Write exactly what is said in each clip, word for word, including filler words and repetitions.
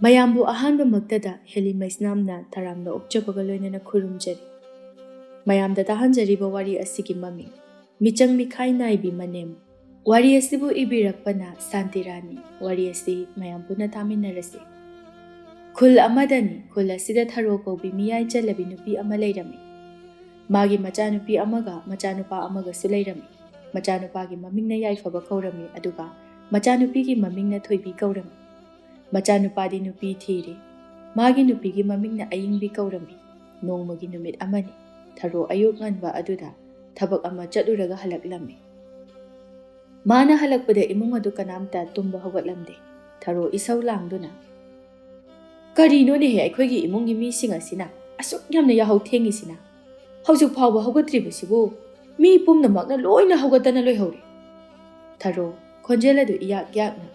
ꯃꯌꯥꯝꯕꯨ ꯑꯍꯥꯟꯕꯃꯛꯇꯗ ꯍꯦꯂꯤ ꯃꯩꯁꯅꯥꯝꯅ ꯇꯔꯥꯝꯅ ꯑꯣꯛꯆꯕꯒ ꯂꯣꯏꯅꯅ ꯈꯨꯔꯨꯝꯖꯔꯤ꯫ ꯃꯌꯥꯝꯗ ꯇꯥꯍꯟꯖꯔꯤꯕ ꯋꯥꯔꯤ ꯑꯁꯤꯒꯤ ꯃꯃꯤꯡ, ꯃꯤꯆꯪ ꯃꯤꯈꯥꯏ ꯅꯥꯏꯕꯤ ꯃꯅꯦꯝ꯫ ꯋꯥꯔꯤ ꯑꯁꯤꯕꯨ ꯏꯕꯤꯔꯛꯄꯅ ꯁꯥꯟꯇꯤ ꯔꯥꯅꯤ꯫ ꯋꯥꯔꯤ ꯑꯁꯤ ꯃꯌꯥꯝ ꯄꯨꯟꯅ ꯇꯥꯃꯤꯟꯅꯔꯁꯤ꯫ ꯈꯨꯜ ꯑꯃꯗꯅꯤ꯫ ꯈꯨꯜ ꯑꯁꯤꯗ ꯊꯔꯣ ꯀꯧꯕꯤ ꯃꯤꯌꯥꯏ ꯆꯜꯂꯕꯤ ꯅꯨꯄꯤ ꯑꯃ ꯂꯩꯔꯝꯃꯤ꯫ ꯃꯥꯒꯤ ꯃꯆꯥꯅꯨꯄꯤ ꯑꯃꯒ ꯃꯆꯥꯅꯨꯄꯥ ꯑꯃꯒꯁꯨ ꯂꯩꯔꯝꯃꯤ꯫ ꯃꯆꯥꯅꯨꯄꯥꯒꯤ ꯃꯃꯤꯡꯅ ꯌꯥꯏꯐꯕ ꯀꯧꯔꯝꯃꯤ, ꯑꯗꯨꯒ ꯃꯆꯥꯅꯨꯄꯤꯒꯤ ꯃꯃꯤꯡꯅ ꯊꯣꯏꯕꯤ ꯀꯧꯔꯝꯃꯤ꯫ ꯃꯆꯥꯅꯨꯄꯥꯗꯤ ꯅꯨꯄꯤ ꯊꯤꯔꯦ꯫ ꯃꯥꯒꯤ ꯅꯨꯄꯤꯒꯤ ꯃꯃꯤꯡꯅ ꯑꯌꯤꯡꯕꯤ ꯀꯧꯔꯝꯃꯤ꯫ ꯅꯣꯡꯃꯒꯤ ꯅꯨꯃꯤꯠ ꯑꯃꯅꯤ꯫ ꯊꯔꯣ ꯑꯌꯨꯛ ꯉꯟꯕ ꯑꯗꯨꯗ ꯊꯕꯛ ꯑꯃ ꯆꯠꯂꯨꯔꯒ ꯍꯜꯂꯛꯂꯝꯃꯤ꯫ ꯃꯥꯅ ꯍꯜꯂꯛꯄꯗ ꯏꯃꯨꯡ ꯑꯗꯨ ꯀꯅꯥꯝꯇ ꯇꯨꯝꯕ ꯍꯧꯒꯠꯂꯝꯗꯦ꯫ ꯊꯔꯣ ꯏꯁꯧ ꯂꯥꯡꯗꯨꯅ, "ꯀꯔꯤꯅꯣꯅꯦꯍꯦ, ꯑꯩꯈꯣꯏꯒꯤ ꯏꯃꯨꯡꯒꯤ ꯃꯤꯁꯤꯡ ꯑꯁꯤꯅ ꯑꯁꯨꯛ ꯌꯥꯝꯅ ꯌꯥꯍꯧ ꯊꯦꯡꯉꯤꯁꯤꯅ? ꯍꯧꯖꯤꯛ ꯐꯥꯎꯕ ꯍꯧꯒꯠꯇ꯭ꯔꯤꯕꯁꯤꯕꯨ? ꯃꯤ ꯄꯨꯝꯅꯃꯛꯅ ꯂꯣꯏꯅ ꯍꯧꯒꯠꯇꯅ ꯂꯣꯏꯍꯧꯔꯦ꯫" ꯊꯔꯣ, ꯈꯣꯟꯖꯦꯜ ꯑꯗꯨ ꯏꯌꯥꯛ ꯌꯥꯛꯅ,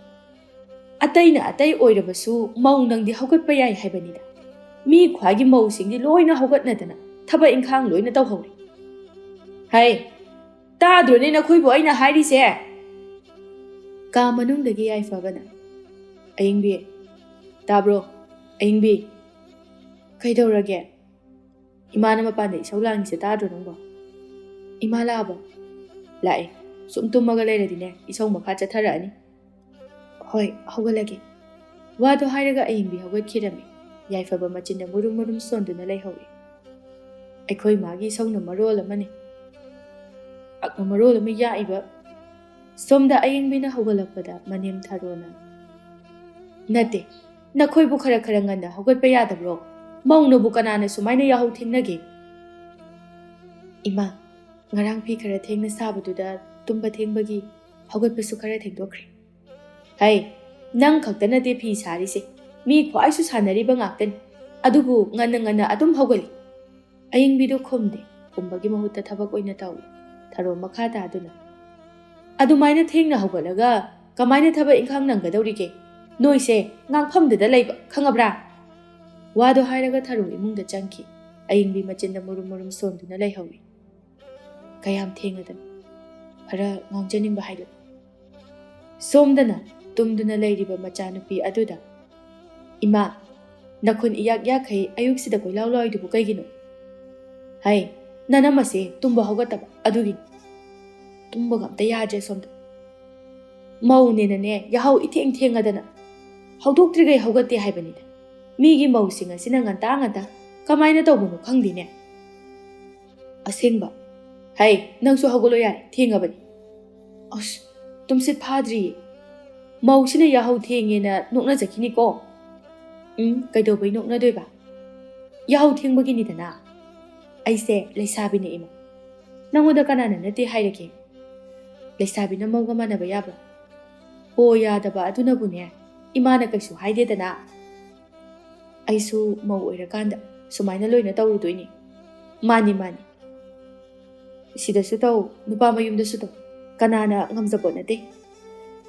"ꯑꯇꯩꯅ ꯑꯇꯩ ꯑꯣꯏꯔꯕꯁꯨ, ꯃꯧ ꯅꯪꯗꯤ ꯍꯧꯒꯠꯄ ꯌꯥꯏ ꯍꯥꯏꯕꯅꯤꯗ꯫ ꯃꯤ ꯈ꯭ꯋꯥꯏꯒꯤ ꯃꯧꯁꯤꯡꯗꯤ ꯂꯣꯏꯅ ꯍꯧꯒꯠꯅꯗꯅ ꯊꯕꯛ ꯏꯪꯈꯥꯡ ꯂꯣꯏꯅ ꯇꯧꯍꯧꯔꯦ꯫" "ꯍꯩ, ꯇꯥꯗ꯭ꯔꯣꯅꯦ ꯅꯈꯣꯏꯕꯨ ꯑꯩꯅ ꯍꯥꯏꯔꯤꯁꯦ?" ꯀꯥ ꯃꯅꯨꯡꯗꯒꯤ ꯌꯥꯏꯐꯕꯅ, "ꯑꯌꯤꯡꯕꯤ, ꯇꯥꯕ꯭ꯔꯣ? ꯑꯌꯤꯡꯕꯤ, ꯀꯩꯗꯧꯔꯒꯦ? ꯏꯃꯥꯅ ꯃꯄꯥꯟꯗ ꯏꯁꯧ ꯂꯥꯡꯉꯤꯁꯦ ꯇꯥꯗ꯭ꯔꯣ ꯅꯪꯕꯣ?" "ꯏꯃꯥ ꯂꯥꯛꯑꯕꯣ?" "ꯂꯥꯛꯑꯦ꯫ ꯁꯨꯝ ꯇꯨꯝꯃꯒ ꯂꯩꯔꯗꯤꯅꯦ, ꯏꯁꯧ ꯃꯈꯥ ꯆꯠꯊꯔꯛꯑꯅꯤ꯫" "ꯍꯣꯏ, ꯍꯧꯒꯠꯂꯒꯦ꯫" ꯋꯥꯗꯣ ꯍꯥꯏꯔꯒ ꯑꯌꯤꯡꯕꯤ ꯍꯧꯒꯠꯈꯤꯔꯝꯃꯤ꯫ ꯌꯥꯏꯐꯕ ꯃꯆꯤꯟꯗ ꯃꯨꯔꯨꯝ ꯃꯨꯔꯨꯝ ꯁꯣꯟꯗꯨꯅ ꯂꯩꯍꯧꯏ꯫ ꯑꯩꯈꯣꯏ ꯃꯥꯒꯤ ꯏꯁꯧꯅ ꯃꯔꯣꯜ ꯑꯃꯅꯤ꯫ ꯑꯛꯅ ꯃꯔꯣꯜ ꯑꯃ ꯌꯥꯛꯏꯕ꯫ ꯁꯣꯝꯗ ꯑꯌꯤꯡꯕꯤꯅ ꯍꯧꯒꯠꯂꯛꯄꯗ ꯃꯅꯦꯝ ꯊꯔꯣꯅ, "ꯅꯠꯇꯦ, ꯅꯈꯣꯏꯕꯨ ꯈꯔ ꯈꯔ ꯉꯟꯅ ꯍꯧꯒꯠꯄ ꯌꯥꯗꯕ꯭ꯔꯣ? ꯃꯧꯅꯕꯨ ꯀꯅꯥꯅ ꯁꯨꯃꯥꯏꯅ ꯌꯥꯍꯧ ꯊꯦꯡꯅꯒꯦ?" "ꯏꯃꯥ, ꯉꯔꯥꯡ ꯐꯤ ꯈꯔ ꯊꯦꯡꯅ ꯁꯥꯕꯗꯨꯗ ꯇꯨꯝꯕ ꯊꯦꯡꯕꯒꯤ ꯍꯧꯒꯠꯄꯁꯨ ꯈꯔ ꯊꯦꯡꯗꯣꯛꯈ꯭ꯔꯦ꯫" "ꯍꯩ, ꯅꯪ ꯈꯛꯇ ꯅꯠꯇꯦ ꯐꯤ ꯁꯥꯔꯤꯁꯦ, ꯃꯤ ꯈ꯭ꯋꯥꯏꯁꯨ ꯁꯥꯟꯅꯔꯤꯕ ꯉꯥꯛꯇꯅꯤ꯫ ꯑꯗꯨꯕꯨ ꯉꯟꯅ ꯉꯟꯅ ꯑꯗꯨꯝ ꯍꯧꯒꯠꯂꯤ꯫" ꯑꯌꯤꯡꯕꯤꯗꯨ ꯈꯨꯝꯗꯦ꯫ ꯈꯨꯝꯕꯒꯤ ꯃꯍꯨꯠꯇ ꯊꯕꯛ ꯑꯣꯏꯅ ꯇꯧꯏ꯫ ꯊꯔꯣ ꯃꯈꯥ ꯇꯥꯗꯨꯅ, "ꯑꯗꯨꯃꯥꯏꯅ ꯊꯦꯡꯅ ꯍꯧꯒꯠꯂꯒ ꯀꯃꯥꯏꯅ ꯊꯕꯛ ꯏꯪꯈꯥꯡ ꯅꯪꯒꯗꯧꯔꯤꯒꯦ? ꯅꯣꯏꯁꯦ ꯉꯥꯡꯐꯝꯗꯨꯗ ꯂꯩꯕ, ꯈꯪꯉꯕ꯭ꯔꯥ?" ꯋꯥꯗꯣ ꯍꯥꯏꯔꯒ ꯊꯔꯣ ꯏꯃꯨꯡꯗ ꯆꯪꯈꯤ꯫ ꯑꯌꯤꯡꯕꯤ ꯃꯆꯤꯟꯗ ꯃꯨꯔꯨꯝ ꯃꯨꯔꯨꯝ ꯁꯣꯟꯗꯨꯅ ꯂꯩꯍꯧꯏ꯫ "ꯀꯌꯥꯝ ꯊꯦꯡꯉꯗꯅ? ꯈꯔ ꯉꯥꯡꯖꯅꯤꯡꯕ ꯍꯥꯏꯗꯨ꯫" ꯁꯣꯝꯗꯅ ꯇꯨꯝꯗꯨꯅ ꯂꯩꯔꯤꯕ ꯃꯆꯥꯅꯨꯄꯤ ꯑꯗꯨꯗ, "ꯏꯃꯥ, ꯅꯈꯨꯟ ꯏꯌꯥꯛ ꯌꯥꯛꯈꯩ ꯑꯌꯨꯛꯁꯤꯗ ꯀꯣꯏꯂꯥꯎ ꯂꯥꯎꯔꯤꯗꯨꯕꯨ ꯀꯩꯒꯤꯅꯣ?" "ꯍꯩ, ꯅꯅꯝꯃꯁꯦ ꯇꯨꯝꯕ ꯍꯧꯒꯠꯇꯕ ꯑꯗꯨꯒꯤꯅꯤ꯫ ꯇꯨꯝꯕꯒ ꯑꯝꯇ ꯌꯥꯗ꯭ꯔꯦ ꯁꯣꯝꯗ꯫ ꯃꯧꯅꯦꯅꯅꯦ ꯌꯥꯍꯧ ꯏꯊꯦꯡ ꯊꯦꯡꯉꯗꯅ ꯍꯧꯗꯣꯛꯇ꯭ꯔꯤꯈꯩ ꯍꯧꯒꯠꯇꯦ ꯍꯥꯏꯕꯅꯤꯗ꯫ ꯃꯤꯒꯤ ꯃꯧꯁꯤꯡ ꯑꯁꯤꯅ ꯉꯟꯇꯥ ꯉꯟꯇꯥ ꯀꯃꯥꯏꯅ ꯇꯧꯕꯅꯣ ꯈꯪꯗꯦꯅꯦ꯫ ꯑꯁꯦꯡꯕ꯫ ꯍꯩ, ꯅꯪꯁꯨ ꯍꯧꯒꯠꯂꯣ ꯌꯥꯔꯦ, ꯊꯦꯡꯉꯕꯅꯤ꯫ ꯑꯁ, ꯇꯨꯝꯁꯤꯠ ꯐꯥꯗ꯭ꯔꯤꯌꯦ꯫ ꯃꯧꯁꯤꯅ ꯌꯥꯍꯧ ꯊꯦꯡꯉꯦꯅ ꯅꯣꯛꯅꯖꯈꯤꯅꯤꯀꯣ꯫ ꯎꯝ, ꯀꯩꯗꯧꯕꯩ ꯅꯣꯛꯅꯗꯣꯏꯕ? ꯌꯥꯍꯧ ꯊꯦꯡꯕꯒꯤꯅꯤꯗꯅ꯫ ꯑꯩꯁꯦ ꯂꯩꯁꯥꯕꯤꯅꯦ ꯏꯃꯥ꯫ ꯅꯪꯉꯣꯟꯗ ꯀꯅꯥꯅ ꯅꯠꯇꯦ ꯍꯥꯏꯔꯒꯦ? ꯂꯩꯁꯥꯕꯤꯅ ꯃꯧꯒ ꯃꯥꯟꯅꯕ ꯌꯥꯕ꯭ꯔꯥ? ꯍꯣ, ꯌꯥꯗꯕ ꯑꯗꯨꯅꯕꯨꯅꯦ ꯏꯃꯥꯅ ꯀꯩꯁꯨ ꯍꯥꯏꯗꯦꯗꯅ꯫ ꯑꯩꯁꯨ ꯃꯧ ꯑꯣꯏꯔꯀꯥꯟꯗ ꯁꯨꯃꯥꯏꯅ ꯂꯣꯏꯅ ꯇꯧꯔꯨꯗꯣꯏꯅꯤ꯫ ꯃꯥꯅꯤ, ꯃꯥꯅꯤ꯫ ꯁꯤꯗꯁꯨ ꯇꯧ, ꯅꯨꯄꯥ ꯃꯌꯨꯝꯗꯁꯨ ꯇꯧ, ꯀꯅꯥꯅ ꯉꯝꯖꯄꯣꯠ ꯅꯠꯇꯦ꯫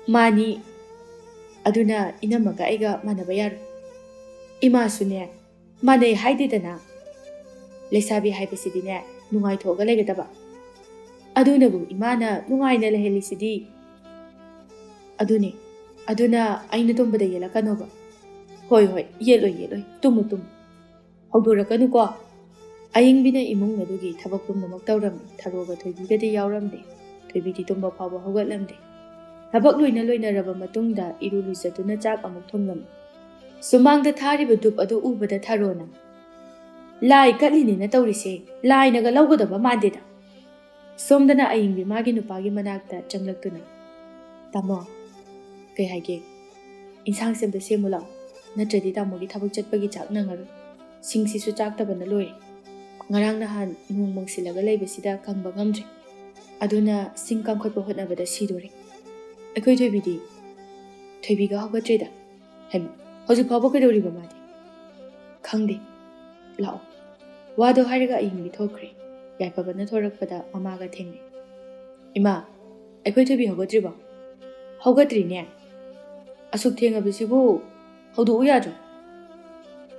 ꯃꯥꯅꯤ꯫ ꯑꯗꯨꯅ ꯏꯅꯝꯃꯒ ꯑꯩꯒ ꯃꯥꯟꯅꯕ ꯌꯥꯔꯣꯏ꯫ ꯏꯃꯥꯁꯨꯅꯦ, ꯃꯥꯟꯅꯩ ꯍꯥꯏꯗꯦꯗꯅ꯫ ꯂꯩꯁꯥꯕꯤ ꯍꯥꯏꯕꯁꯤꯗꯤꯅꯦ, ꯅꯨꯡꯉꯥꯏꯊꯣꯛꯑꯒ ꯂꯩꯒꯗꯕ꯫ ꯑꯗꯨꯅꯕꯨ ꯏꯃꯥꯅ ꯅꯨꯡꯉꯥꯏꯅ ꯂꯩꯍꯜꯂꯤꯁꯤꯗꯤ꯫ ꯑꯗꯨꯅꯤ꯫ ꯑꯗꯨꯅ ꯑꯩꯅ ꯇꯨꯝꯕꯗ ꯌꯦꯠꯂꯛꯀꯅꯣꯕ꯫ ꯍꯣꯏ, ꯍꯣꯏ, ꯌꯦꯠꯂꯣꯏ, ꯌꯦꯠꯂꯣꯏ꯫ Tamu, Tamu. ꯍꯧꯗꯣꯔꯛꯀꯅꯨꯀꯣ꯫ ꯑꯌꯤꯡꯕꯤꯅ ꯏꯃꯨꯡ ꯑꯗꯨꯒꯤ ꯊꯕꯛ ꯄꯨꯝꯅꯃꯛ ꯇꯧꯔꯝꯃꯤ꯫ ꯊꯔꯣꯒ ꯊꯣꯏꯕꯤꯒꯗꯤ ꯌꯥꯎꯔꯝꯗꯦ꯫ ꯊꯣꯏꯕꯤꯗꯤ ꯇꯨꯝꯕ ꯐꯥꯎꯕ ꯍꯧꯒꯠꯂꯝꯗꯦ꯫ ꯊꯕꯛ ꯂꯣꯏꯅ ꯂꯣꯏꯅꯔꯕ ꯃꯇꯨꯡꯗ ꯏꯔꯨ ꯂꯨꯖꯗꯨꯅ ꯆꯥꯛ ꯑꯃꯨꯛ ꯊꯣꯡꯂꯝꯃꯤ꯫ ꯁꯨꯃꯥꯡꯗ ꯊꯥꯔꯤꯕ ꯙꯨꯞ ꯑꯗꯨ ꯎꯕꯗ ꯊꯔꯣꯅ, "ꯂꯥꯏ ꯀꯠꯂꯤꯅꯦꯅ ꯇꯧꯔꯤꯁꯦ, ꯂꯥꯏꯅꯒ ꯂꯧꯒꯗꯕ ꯃꯥꯟꯗꯦꯗ"꯫ ꯁꯣꯝꯗꯅ ꯑꯌꯤꯡꯕꯤ ꯃꯥꯒꯤ ꯅꯨꯄꯥꯒꯤ ꯃꯅꯥꯛꯇ ꯆꯪꯂꯛꯇꯨꯅ, "ꯇꯥꯃꯣ, ꯀꯩ ꯍꯥꯏꯒꯦ? ꯏꯟꯁꯥꯡꯁꯦ ꯑꯝꯇ ꯁꯦꯝꯃꯨ ꯂꯥꯛꯑꯣ, ꯅꯠꯇ꯭ꯔꯗꯤ ꯇꯥꯃꯣꯒꯤ ꯊꯕꯛ ꯆꯠꯄꯒꯤ ꯆꯥꯛ ꯅꯪꯉꯔꯣꯏ꯫ ꯁꯤꯡꯁꯤꯁꯨ ꯆꯥꯛꯇꯕꯅ ꯂꯣꯏꯔꯦ꯫ ꯉꯔꯥꯡ ꯅꯍꯥꯟ ꯅꯣꯡ ꯃꯪꯁꯤꯜꯂꯒ ꯂꯩꯕꯁꯤꯗ ꯀꯪꯕ ꯉꯝꯗ꯭ꯔꯦ꯫ ꯑꯗꯨꯅ ꯁꯤꯡ ꯀꯥꯝꯈꯠꯄ ꯍꯣꯠꯅꯕꯗ ꯁꯤꯗꯣꯔꯦ꯫ ꯑꯩꯈꯣꯏ ꯊꯣꯏꯕꯤꯗꯤ?" "ꯊꯣꯏꯕꯤꯒ ꯍꯧꯒꯠꯇ꯭ꯔꯤꯗ"꯫ "ꯍꯩꯃꯥ, ꯍꯧꯖꯤꯛ ꯐꯥꯎꯕ ꯀꯩꯗꯧꯔꯤꯕ ꯃꯥꯗꯤ?" "ꯈꯪꯗꯦ꯫ ꯂꯥꯛꯑꯣ"꯫ ꯋꯥꯗꯣ ꯍꯥꯏꯔꯒ ꯑꯌꯤꯡꯕꯤ ꯊꯣꯛꯈ꯭ꯔꯦ꯫ ꯌꯥꯏꯐꯕꯅ ꯊꯣꯔꯛꯄꯗ ꯃꯃꯥꯒ ꯊꯦꯡꯅꯩ꯫ "ꯏꯃꯥ, ꯑꯩꯈꯣꯏ ꯊꯣꯏꯕꯤ ꯍꯧꯒꯠꯇ꯭ꯔꯤꯕꯣ?" "ꯍꯧꯒꯠꯇ꯭ꯔꯤꯅꯦ꯫ ꯑꯁꯨꯛ ꯊꯦꯡꯉꯕꯁꯤꯕꯨ ꯍꯧꯗꯣꯛꯎ ꯌꯥꯗ꯭ꯔꯣ?"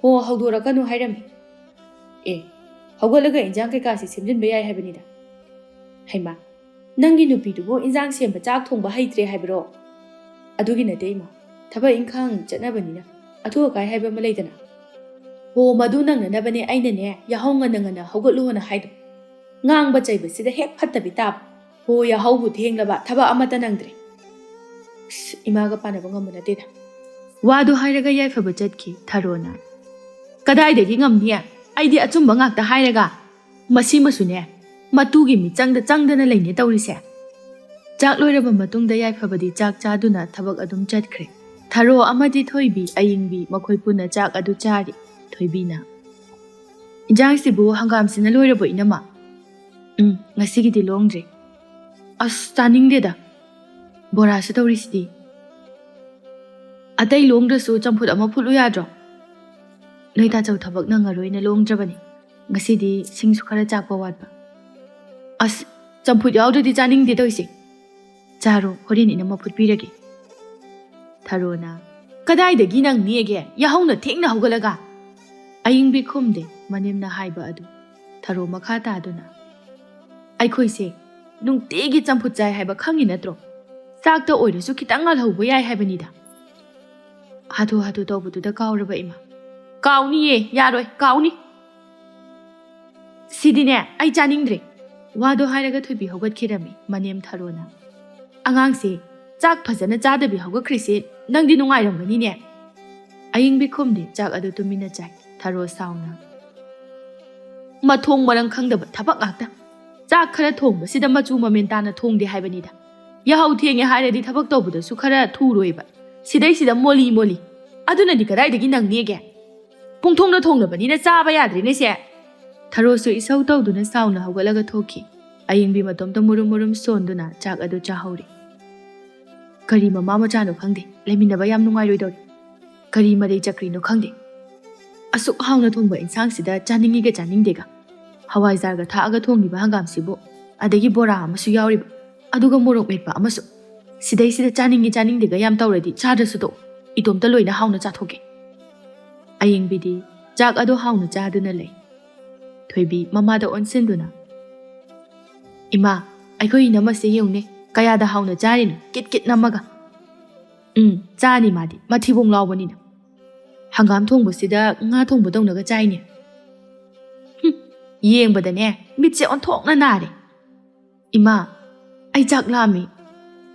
"ꯑꯣ, ꯍꯧꯗꯣꯔꯛꯀꯅꯨ ꯍꯥꯏꯔꯝꯃꯤ"꯫ "ꯑꯦ, ꯍꯧꯒꯠꯂꯒ ꯏꯟꯖꯥꯡ ꯀꯩꯀꯥꯁꯤ ꯁꯦꯝꯖꯤꯟꯕ ꯌꯥꯏ ꯍꯥꯏꯕꯅꯤꯗ"꯫ "ꯍꯩꯃꯥ, ꯅꯪꯒꯤ ꯅꯨꯄꯤꯗꯨꯕꯨ ꯏꯟꯖꯥꯡ ꯁꯦꯝꯕ, ꯆꯥꯛ ꯊꯣꯡꯕ ꯍꯩꯇ꯭ꯔꯦ ꯍꯥꯏꯕ꯭ꯔꯣ?" "ꯑꯗꯨꯒꯤ ꯅꯠꯇꯦ ꯏꯃꯥ, ꯊꯕꯛ ꯏꯪꯈꯥꯡ ꯆꯠꯅꯕꯅꯤꯅ"꯫ ꯑꯊꯨ ꯑꯀꯥꯏ ꯍꯥꯏꯕ ꯑꯃ ꯂꯩꯗꯅ꯫ ꯍꯣ, ꯃꯗꯨ ꯅꯪꯅꯅꯕꯅꯦ ꯑꯩꯅꯅꯦ ꯌꯥꯍꯧ ꯉꯟꯅ ꯉꯟꯅ ꯍꯧꯒꯠꯂꯨꯅ ꯍꯥꯏꯗꯣ꯫ ꯉꯥꯡꯕ ꯆꯩꯕꯁꯤꯗ ꯍꯦꯛ ꯐꯠꯇꯕꯤ ꯇꯥꯕ꯫ ꯍꯣ, ꯌꯥꯍꯧꯕꯨ ꯊꯦꯡꯂꯕ, ꯊꯕꯛ ꯑꯃꯠꯇ ꯅꯪꯗ꯭ꯔꯦ꯫ ꯑꯁ, ꯏꯃꯥꯒ ꯄꯥꯟꯅꯕ ꯉꯝꯕ ꯅꯠꯇꯦꯗ꯫ ꯋꯥꯗꯣ ꯍꯥꯏꯔꯒ ꯌꯥꯏꯐꯕ ꯆꯠꯈꯤ ꯊꯔꯣꯅ꯫ "ꯀꯗꯥꯏꯗꯒꯤ ꯉꯝꯅꯤ? ꯑꯩꯗꯤ ꯑꯆꯨꯝꯕ ꯉꯥꯛꯇ ꯍꯥꯏꯔꯒ ꯃꯁꯤꯃꯁꯨꯅꯦ ꯃꯇꯨꯒꯤ ꯃꯤꯆꯪꯗ ꯆꯪꯗꯅ ꯂꯩꯅꯦ ꯇꯧꯔꯤꯁꯦ"꯫ ꯆꯥꯛ ꯂꯣꯏꯔꯕ ꯃꯇꯨꯡꯗ ꯌꯥꯏꯐꯕꯗꯤ ꯆꯥꯛ ꯆꯥꯗꯨꯅ ꯊꯕꯛ ꯑꯗꯨꯝ ꯆꯠꯈ꯭ꯔꯦ꯫ ꯊꯔꯣ ꯑꯃꯗꯤ ꯊꯣꯏꯕꯤ, ꯑꯌꯤꯡꯕꯤ ꯃꯈꯣꯏ ꯄꯨꯟꯅ ꯆꯥꯛ ꯑꯗꯨ ꯆꯥꯔꯤ꯫ ꯊꯣꯏꯕꯤꯅ, "ꯏꯟꯖꯥꯡꯁꯤꯕꯨ ꯍꯪꯒꯥꯝꯁꯤꯅ ꯂꯣꯏꯔꯕꯣ, ꯏꯅꯝꯃ?" "ꯎꯝ, ꯉꯁꯤꯒꯤꯗꯤ ꯂꯣꯡꯗ꯭ꯔꯤ"꯫ "ꯑꯁ, ꯆꯥꯅꯤꯡꯗꯦꯗ꯫ ꯕꯣꯔꯥꯁꯨ ꯇꯧꯔꯤꯁꯤꯗꯤ꯫ ꯑꯇꯩ ꯂꯣꯡꯗ꯭ꯔꯁꯨ ꯆꯝꯐꯨꯠ ꯑꯃ ꯐꯨꯠꯂꯨ ꯌꯥꯗ꯭ꯔꯣ?" "ꯅꯣꯏ ꯇꯥꯆꯧ ꯊꯕꯛ ꯅꯪꯉꯔꯣꯏꯅ ꯂꯣꯡꯗ꯭ꯔꯕꯅꯤ꯫ ꯉꯁꯤꯗꯤ ꯁꯤꯡꯁꯨ ꯈꯔ ꯆꯥꯛꯄ ꯋꯥꯠꯄ"꯫ "ꯑꯁ, ꯆꯝꯐꯨꯠ ꯌꯥꯎꯗ꯭ꯔꯗꯤ ꯆꯥꯅꯤꯡꯗꯦ ꯇꯧꯔꯤꯁꯦ꯫ ꯆꯥꯔꯣ, ꯍꯣꯔꯦꯟ ꯏꯅꯝꯃ ꯐꯨꯠꯄꯤꯔꯒꯦ"꯫ ꯊꯔꯣꯅ, "ꯀꯗꯥꯏꯗꯒꯤ ꯅꯪꯅꯤꯒꯦ, ꯌꯥꯍꯧꯅ ꯊꯦꯡꯅ ꯍꯧꯒꯠꯂꯒ?" ꯑꯌꯤꯡꯕꯤ ꯈꯨꯝꯗꯦ꯫ ꯃꯅꯦꯝꯅ ꯍꯥꯏꯕ ꯑꯗꯨ ꯊꯔꯣ ꯃꯈꯥ ꯇꯥꯗꯨꯅ, "ꯑꯩꯈꯣꯏꯁꯦ ꯅꯨꯡꯇꯤꯒꯤ ꯆꯝꯐꯨꯠ ꯆꯥꯏ ꯍꯥꯏꯕ ꯈꯪꯉꯤ ꯅꯠꯇ꯭ꯔꯣ? ꯆꯥꯛꯇ ꯑꯣꯏꯔꯁꯨ ꯈꯤꯇꯪ ꯉꯜꯍꯧꯕ ꯌꯥꯏ ꯍꯥꯏꯕꯅꯤꯗ"꯫ ꯍꯥꯊꯨ ꯍꯥꯊꯨ ꯇꯧꯕꯗꯨꯗ ꯀꯥꯎꯔꯕ ꯏꯃꯥ꯫ "ꯀꯥꯎꯅꯤꯌꯦ, ꯌꯥꯔꯣꯏ, ꯀꯥꯎꯅꯤ"꯫ "ꯁꯤꯗꯤꯅꯦ ꯑꯩ ꯆꯥꯅꯤꯡꯗ꯭ꯔꯦ"꯫ ꯋꯥꯗꯣ ꯍꯥꯏꯔꯒ ꯊꯣꯏꯕꯤ ꯍꯧꯒꯠꯈꯤꯔꯝꯃꯤ꯫ ꯃꯅꯦꯝ ꯊꯔꯣꯅ, "ꯑꯉꯥꯡꯁꯦ ꯆꯥꯛ ꯐꯖꯅ ꯆꯥꯗꯕꯤ ꯍꯧꯒꯠꯈ꯭ꯔꯤꯁꯦ ꯅꯪꯗꯤ ꯅꯨꯡꯉꯥꯏꯔꯝꯒꯅꯤꯅꯦ"꯫ ꯑꯌꯤꯡꯕꯤ ꯈꯨꯝꯗꯦ꯫ ꯆꯥꯛ ꯑꯗꯨ ꯇꯨꯃꯤꯟꯅ ꯆꯥꯏ꯫ ꯊꯔꯣ ꯁꯥꯎꯅ, "ꯃꯊꯣꯡ ꯃꯔꯝ ꯈꯪꯗꯕ ꯊꯕꯛ ꯉꯥꯛꯇ꯫ ꯆꯥꯛ ꯈꯔ ꯊꯣꯡꯕꯁꯤꯗ ꯃꯆꯨ ꯃꯃꯦꯟ ꯇꯥꯅ ꯊꯣꯡꯗꯦ ꯍꯥꯏꯕꯅꯤꯗ꯫ ꯌꯥꯍꯧ ꯊꯦꯡꯉꯦ ꯍꯥꯏꯔꯗꯤ ꯊꯕꯛ ꯇꯧꯕꯗꯁꯨ ꯈꯔ ꯊꯨꯔꯣꯏꯕ꯫ ꯁꯤꯗꯩꯁꯤꯗ ꯃꯣꯂꯤ ꯃꯣꯂꯤ꯫ ꯑꯗꯨꯅꯗꯤ ꯀꯗꯥꯏꯗꯒꯤ ꯅꯪꯅꯦꯒꯦ? ꯄꯨꯡ ꯊꯣꯡꯗ ꯊꯣꯡꯂꯕꯅꯤꯅ ꯆꯥꯕ ꯌꯥꯗ꯭ꯔꯦꯅꯦ ꯁꯦ"꯫ ꯊꯔꯣꯁꯨ ꯏꯁꯧ ꯇꯧꯗꯨꯅ ꯁꯥꯎꯅ ꯍꯧꯒꯠꯂꯒ ꯊꯣꯛꯈꯤ꯫ ꯑꯌꯤꯡꯕꯤ ꯃꯇꯣꯝꯇ ꯃꯨꯔꯨꯝ ꯃꯨꯔꯨꯝ ꯁꯣꯟꯗꯨꯅ ꯆꯥꯛ ꯑꯗꯨ ꯆꯥꯍꯧꯔꯤ꯫ "ꯀꯔꯤ ꯃꯃꯥ ꯃꯆꯥꯅꯣ ꯈꯪꯗꯦ, ꯂꯩꯃꯤꯟꯅꯕ ꯌꯥꯝ ꯅꯨꯡꯉꯥꯏꯔꯣꯏꯗꯧꯔꯤ꯫ ꯀꯔꯤ ꯃꯔꯩ ꯆꯀ꯭ꯔꯤꯅꯣ ꯈꯪꯗꯦ꯫ ꯑꯁꯨꯛ ꯍꯥꯎꯅ ꯊꯣꯡꯕ ꯏꯟꯁꯥꯡꯁꯤꯗ ꯆꯥꯅꯤꯡꯉꯤꯒ ꯆꯥꯅꯤꯡꯗꯦꯒ꯫ ꯍꯋꯥꯏꯖꯥꯔꯒ ꯊꯥꯛꯑꯒ ꯊꯣꯡꯉꯤꯕ ꯍꯪꯒꯥꯝꯁꯤꯕꯨ, ꯑꯗꯒꯤ ꯕꯣꯔꯥ ꯑꯃꯁꯨ ꯌꯥꯎꯔꯤꯕ, ꯑꯗꯨꯒ ꯃꯣꯔꯣꯛ ꯃꯦꯠꯄ ꯑꯃꯁꯨ꯫ ꯁꯤꯗꯩꯁꯤꯗ ꯆꯥꯅꯤꯡꯉꯤ ꯆꯥꯅꯤꯡꯗꯦꯒ ꯌꯥꯝ ꯇꯧꯔꯗꯤ ꯆꯥꯗ꯭ꯔꯁꯨ ꯇꯣꯛ, ꯏꯇꯣꯝꯇ ꯂꯣꯏꯅ ꯍꯥꯎꯅ ꯆꯥꯊꯣꯛꯀꯦ"꯫ ꯑꯌꯤꯡꯕꯤꯗꯤ ꯆꯥꯛ ꯑꯗꯨ ꯍꯥꯎꯅ ꯆꯥꯗꯨꯅ ꯂꯩ꯫ ꯊꯣꯏꯕꯤ ꯃꯃꯥꯗ ꯑꯣꯟꯁꯤꯟꯗꯨꯅ, "ꯏꯃꯥ, ꯑꯩꯈꯣꯏ ꯏꯅꯝꯃꯁꯦ ꯌꯦꯡꯉꯨꯅꯦ, ꯀꯌꯥꯗ ꯍꯥꯎꯅ ꯆꯥꯔꯤꯅꯣ, ꯀꯤꯠ ꯀꯤꯠ ꯅꯝꯃꯒ"꯫ "ꯎꯝ, ꯆꯥꯅꯤ ꯃꯥꯗꯤ, ꯃꯊꯤꯕꯣꯡ ꯂꯥꯎꯕꯅꯤꯅ"꯫ ꯍꯪꯒꯥꯝ ꯊꯣꯡꯕꯁꯤꯗ ꯉꯥ ꯊꯣꯡꯕꯗꯧꯅꯒ ꯆꯥꯏꯅꯦ꯫ ꯍꯨꯝ, ꯌꯦꯡꯕꯗꯅꯦ ꯃꯤꯠꯁꯦ ꯑꯣꯟꯊꯣꯛꯅ ꯅꯥꯔꯦ꯫ ꯏꯃꯥ, ꯑꯩ ꯆꯥꯛ ꯂꯥꯝꯃꯤ꯫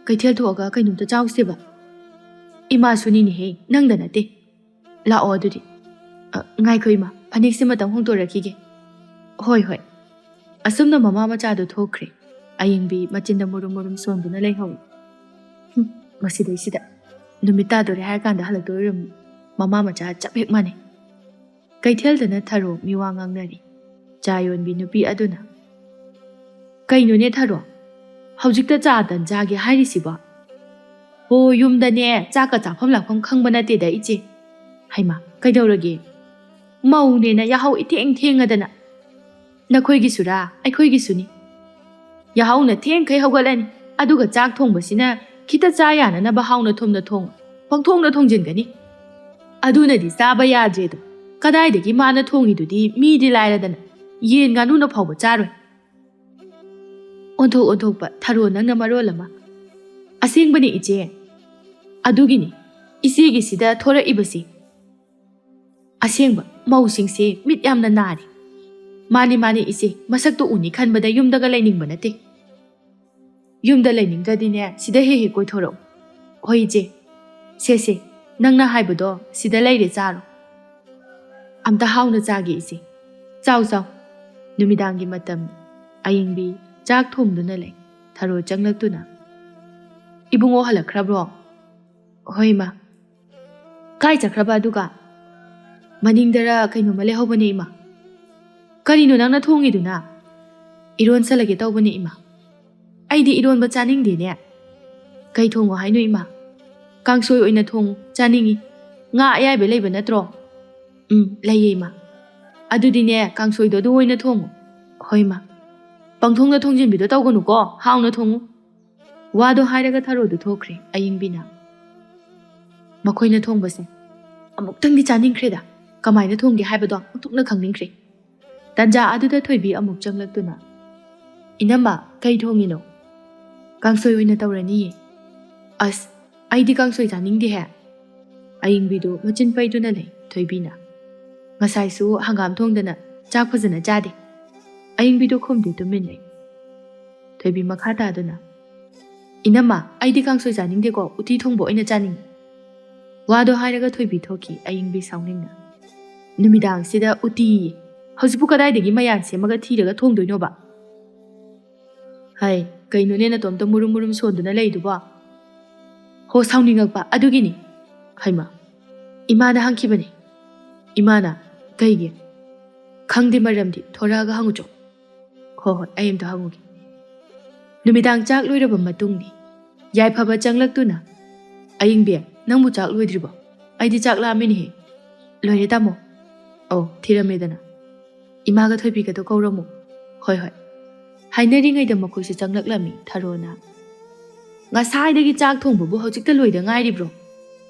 ꯀꯩꯊꯦꯜ ꯊꯣꯛꯑꯒ ꯀꯩꯅꯣꯝꯇ ꯆꯥꯎꯁꯦꯕ꯫ ꯏꯃꯥꯁꯨꯅꯤꯅꯦꯍꯦ, ꯅꯪꯗ ꯅꯠꯇꯦ꯫ ꯂꯥꯛꯑꯣ ꯑꯗꯨꯗꯤ꯫ ꯑ, ꯉꯥꯏꯈꯣ ꯏꯃꯥ, ꯐꯅꯦꯛꯁꯤꯃꯇꯪ ꯍꯣꯡꯗꯣꯔꯛꯈꯤꯒꯦ꯫ ꯍꯣꯏ, ꯍꯣꯏ꯫ ꯑꯁꯨꯝꯅ ꯃꯃꯥ ꯃꯆꯥꯗꯨ ꯊꯣꯛꯈ꯭ꯔꯦ꯫ ꯑꯌꯤꯡꯕꯤ ꯃꯆꯤꯟꯗ ꯃꯨꯔꯨꯝ ꯃꯨꯔꯨꯝ ꯁꯣꯟꯗꯨꯅ ꯂꯩꯍꯧꯏ꯫ ꯍꯨꯝ, ꯃꯁꯤꯗꯩꯁꯤꯗ ꯅꯨꯃꯤꯠ ꯇꯥꯗꯣꯔꯦ ꯍꯥꯏꯔ ꯀꯥꯟꯗ ꯍꯜꯂꯛꯇꯣꯏ ꯑꯣꯏꯔꯝꯃꯤ꯫ ꯃꯃꯥ ꯃꯆꯥ ꯆꯞ ꯍꯦꯛ ꯃꯥꯟꯅꯩ꯫ ꯀꯩꯊꯦꯜꯗꯅ ꯊꯔꯣ ꯃꯤꯋꯥ ꯉꯥꯡꯅꯔꯤ꯫ ꯆꯥ ꯌꯣꯟꯕꯤ ꯅꯨꯄꯤ ꯑꯗꯨꯅ, "ꯀꯩꯅꯣꯅꯦ ꯊꯔꯣ, ꯍꯧꯖꯤꯛꯇ ꯆꯥ ꯇꯟ ꯆꯥꯒꯦ ꯍꯥꯏꯔꯤꯁꯤꯕꯣ?" "ꯍꯣ, ꯌꯨꯝꯗꯅꯦ ꯆꯥꯛꯀ ꯆꯥꯐꯝ ꯂꯥꯛꯐꯝ ꯈꯪꯕ ꯅꯠꯇꯦꯗ ꯏꯆꯦ꯫" "ꯍꯩꯃꯥ, ꯀꯩꯗꯧꯔꯒꯦ? ꯃꯧꯅꯦꯅ ꯌꯥꯍꯧ ꯏꯊꯦꯡ ꯊꯦꯡꯉꯗꯅ꯫ ꯅꯈꯣꯏꯒꯤꯁꯨꯔꯥ ꯑꯩꯈꯣꯏꯒꯤꯁꯨꯅꯤ꯫ ꯌꯥꯍꯧꯅ ꯊꯦꯡꯈꯩ ꯍꯧꯒꯠꯂꯅꯤ, ꯑꯗꯨꯒ ꯆꯥꯛ ꯊꯣꯡꯕꯁꯤꯅ ꯈꯤꯇ ꯆꯥ ꯌꯥꯅꯅꯕ ꯍꯥꯎꯅ ꯊꯨꯝꯅ ꯊꯣꯡ, ꯄꯪꯊꯣꯡꯗ ꯊꯣꯡꯖꯤꯟꯒꯅꯤ꯫ ꯑꯗꯨꯅꯗꯤ ꯆꯥꯕ ꯌꯥꯗ꯭ꯔꯦꯗꯣ꯫ ꯀꯗꯥꯏꯗꯒꯤ ꯃꯥꯅ ꯊꯣꯡꯉꯤꯗꯨꯗꯤ ꯃꯤꯗꯤ ꯂꯥꯏꯔꯗꯅ ꯌꯦꯟ ꯉꯥꯅꯨꯅ ꯐꯥꯎꯕ ꯆꯥꯔꯣꯏ꯫" ꯑꯣꯟꯊꯣꯛ ꯑꯣꯟꯊꯣꯛꯄ ꯊꯔꯣ ꯅꯪꯅ ꯃꯔꯣꯜ ꯑꯃ꯫ "ꯑꯁꯦꯡꯕꯅꯤ ꯏꯆꯦ꯫ ꯑꯗꯨꯒꯤꯅꯤ ꯏꯆꯦꯒꯤꯁꯤꯗ ꯊꯣꯔꯛꯏꯕꯁꯤ꯫ ꯑꯁꯦꯡꯕ ꯃꯧꯁꯤꯡꯁꯦ ꯃꯤꯠ ꯌꯥꯝꯅ ꯅꯥꯔꯤ꯫" "ꯃꯥꯅꯤ, ꯃꯥꯅꯤ ꯏꯆꯦ, ꯃꯁꯛꯇꯣ ꯎꯅꯤ ꯈꯟꯕꯗ ꯌꯨꯝꯗꯒ ꯂꯩꯅꯤꯡꯕ ꯅꯠꯇꯦ꯫" "ꯌꯨꯝꯗ ꯂꯩꯅꯤꯡꯗ꯭ꯔꯗꯤꯅꯦ, ꯁꯤꯗ ꯍꯦꯛ ꯍꯦꯛ ꯀꯣꯏꯊꯣꯔꯛꯎ꯫" "ꯍꯣꯏ ꯏꯆꯦ꯫ ꯁꯦ, ꯁꯦ, ꯅꯪꯅ ꯍꯥꯏꯕꯗꯣ ꯁꯤꯗ ꯂꯩꯔꯦ, ꯆꯥꯔꯣ꯫" "ꯑꯝꯇ ꯍꯥꯎꯅ ꯆꯥꯒꯦ ꯏꯆꯦ꯫" "ꯆꯥꯎ, ꯆꯥꯎ꯫" ꯅꯨꯃꯤꯗꯥꯡꯒꯤ ꯃꯇꯝ꯫ ꯑꯌꯤꯡꯕꯤ ꯆꯥꯛ ꯊꯣꯡꯗꯨꯅ ꯂꯩ꯫ ꯊꯔꯣ ꯆꯪꯂꯛꯇꯨꯅ, "ꯏꯕꯨꯡꯉꯣ ꯍꯜꯂꯛꯈ꯭ꯔꯕ꯭ꯔꯣ?" "ꯍꯣꯏ ꯏꯃꯥ꯫" "ꯀꯥꯏ ꯆꯠꯈ꯭ꯔꯕ ꯑꯗꯨꯒ?" "ꯃꯅꯤꯡꯗꯔ ꯀꯩꯅꯣꯝꯃ ꯂꯩꯍꯧꯕꯅꯦ ꯏꯃꯥ꯫" "ꯀꯔꯤꯅꯣ ꯅꯪꯅ ꯊꯣꯡꯉꯤꯗꯨꯅ?" "ꯏꯔꯣꯟꯁꯜꯂꯒꯦ ꯇꯧꯕꯅꯦ ꯏꯃꯥ꯫" "ꯑꯩꯗꯤ ꯏꯔꯣꯟꯕ ꯆꯥꯅꯤꯡꯗꯦꯅꯦ꯫" "ꯀꯩ ꯊꯣꯡꯉꯣ ꯍꯥꯏꯅꯣ ꯏꯃꯥ?" "ꯀꯥꯡꯁꯣꯏ ꯑꯣꯏꯅ ꯊꯣꯡꯉꯨ, ꯆꯥꯅꯤꯡꯉꯤ꯫ ꯉꯥ ꯑꯌꯥꯏꯕ ꯂꯩꯕ ꯅꯠꯇ꯭ꯔꯣ?" "ꯎꯝ, ꯂꯩꯌꯦ ꯏꯃꯥ꯫" "ꯑꯗꯨꯗꯤꯅꯦ, ꯀꯥꯡꯁꯣꯏꯗꯣ ꯑꯗꯨ ꯑꯣꯏꯅ ꯊꯣꯡꯉꯨ꯫" "ꯍꯣꯏ ꯏꯃꯥ꯫" "ꯄꯪꯊꯣꯡꯗ ꯊꯣꯡꯖꯤꯟꯕꯤꯗꯣ ꯇꯧꯒꯅꯨꯀꯣ, ꯍꯥꯎꯅ ꯊꯣꯡꯉꯨ꯫" ꯋꯥꯗꯣ ꯍꯥꯏꯔꯒ ꯊꯔꯣꯗꯨ ꯊꯣꯛꯈ꯭ꯔꯦ ꯑꯌꯤꯡꯕꯤꯅ꯫ "ꯃꯈꯣꯏꯅ ꯊꯣꯡꯕꯁꯦ ꯑꯃꯨꯛꯇꯪꯗꯤ ꯆꯥꯅꯤꯡꯈ꯭ꯔꯦꯗ꯫ ꯀꯃꯥꯏꯅ ꯊꯣꯡꯒꯦ ꯍꯥꯏꯕꯗꯣ ꯑꯣꯟꯊꯣꯛꯅ ꯈꯪꯅꯤꯡꯈ꯭ꯔꯦ꯫" ꯇꯟꯖꯥ ꯑꯗꯨꯗ ꯊꯣꯏꯕꯤ ꯑꯃꯨꯛ ꯆꯪꯂꯛꯇꯨꯅ, "ꯏꯅꯝꯃ, ꯀꯩ ꯊꯣꯡꯉꯤꯅꯣ?" "ꯀꯥꯡꯁꯣꯏ ꯑꯣꯏꯅ ꯇꯧꯔꯅꯤꯌꯦ꯫" "ꯑꯁ, ꯑꯩꯗꯤ ꯀꯥꯡꯁꯣꯏ ꯆꯥꯅꯤꯡꯗꯦꯍꯦ꯫" ꯑꯌꯤꯡꯕꯤꯗꯨ ꯃꯆꯤꯟ ꯄꯩꯗꯨꯅ ꯂꯩ꯫ ꯊꯣꯏꯕꯤꯅ, "ꯉꯁꯥꯏꯁꯨ ꯍꯪꯒꯥꯝ ꯊꯣꯡꯗꯅ ꯆꯥꯛ ꯐꯖꯅ ꯆꯥꯗꯦ꯫" ꯑꯌꯤꯡꯕꯤꯗꯨ ꯈꯨꯝꯗꯦ, ꯇꯨꯃꯤꯟ ꯂꯩ꯫ ꯊꯣꯏꯕꯤ ꯃꯈꯥ ꯇꯥꯗꯨꯅ, "ꯏꯅꯝꯃ, ꯑꯩꯗꯤ ꯀꯥꯡꯁꯣꯏ ꯆꯥꯅꯤꯡꯗꯦꯀꯣ, ꯎꯇꯤ ꯊꯣꯡꯕ ꯑꯣꯏꯅ ꯆꯥꯅꯤꯡꯉꯤ꯫" ꯋꯥꯗꯣ ꯍꯥꯏꯔꯒ ꯊꯣꯏꯕꯤ ꯊꯣꯛꯈꯤ꯫ ꯑꯌꯤꯡꯕꯤ ꯁꯥꯎꯅꯤꯡꯅ, "ꯅꯨꯃꯤꯗꯥꯡꯁꯤꯗ ꯎꯇꯤꯌꯦ? ꯍꯧꯖꯤꯛꯄꯨ ꯀꯗꯥꯏꯗꯒꯤ ꯃꯌꯥꯟ ꯁꯦꯝꯃꯒ ꯊꯤꯔꯒ ꯊꯣꯡꯗꯣꯏꯅꯣꯕ?" "ꯍꯥꯏ, ꯀꯩꯅꯣꯅꯦ ꯅꯇꯣꯝꯇ ꯃꯨꯔꯨꯝ ꯃꯨꯔꯨꯝ ꯁꯣꯟꯗꯨꯅ ꯂꯩꯗꯨꯕꯣ?" "ꯍꯣ, ꯁꯥꯎꯅꯤꯡꯉꯛꯄ ꯑꯗꯨꯒꯤꯅꯤ꯫" "ꯍꯩꯃ, ꯏꯃꯥꯅ ꯍꯪꯈꯤꯕꯅꯤ꯫" "ꯏꯃꯥꯅ? ꯀꯩꯒꯤ?" "ꯈꯪꯗꯦ ꯃꯔꯝꯗꯤ, ꯊꯣꯔꯛꯑꯒ ꯍꯪꯉꯨꯆꯣ꯫" "ꯍꯣ ꯍꯣꯏ, ꯑꯩ ꯑꯝꯇ ꯍꯪꯉꯨꯒꯦ꯫" ꯅꯨꯃꯤꯗꯥꯡ ꯆꯥꯛ ꯂꯣꯏꯔꯕ ꯃꯇꯨꯡꯅꯤ꯫ ꯌꯥꯏꯐꯕ ꯆꯪꯂꯛꯇꯨꯅ, "ꯑꯌꯤꯡꯕꯤ, ꯅꯪꯕꯨ ꯆꯥꯛ ꯂꯣꯏꯗ꯭ꯔꯤꯕꯣ? ꯑꯩꯗꯤ ꯆꯥꯛ ꯂꯥꯝꯃꯤꯅꯦꯍꯦ꯫" "ꯂꯣꯏꯔꯦ ꯇꯥꯃꯣ꯫" "ꯑꯧ, ꯊꯤꯔꯝꯃꯦꯗꯅ꯫ ꯏꯃꯥꯒ ꯊꯣꯏꯕꯤꯒꯗꯣ ꯀꯧꯔꯝꯃꯨ꯫" "ꯍꯣꯏ ꯍꯣꯏ꯫" ꯍꯥꯏꯅꯔꯤꯉꯩꯗ ꯃꯈꯣꯏꯁꯨ ꯆꯪꯂꯛꯂꯝꯃꯤ꯫ ꯊꯔꯣꯅ, "ꯉꯁꯥꯏꯗꯒꯤ ꯆꯥꯛ ꯊꯣꯡꯕꯕꯨ ꯍꯧꯖꯤꯛꯇ ꯂꯣꯏꯗ ꯉꯥꯏꯔꯤꯕ꯭ꯔꯣ?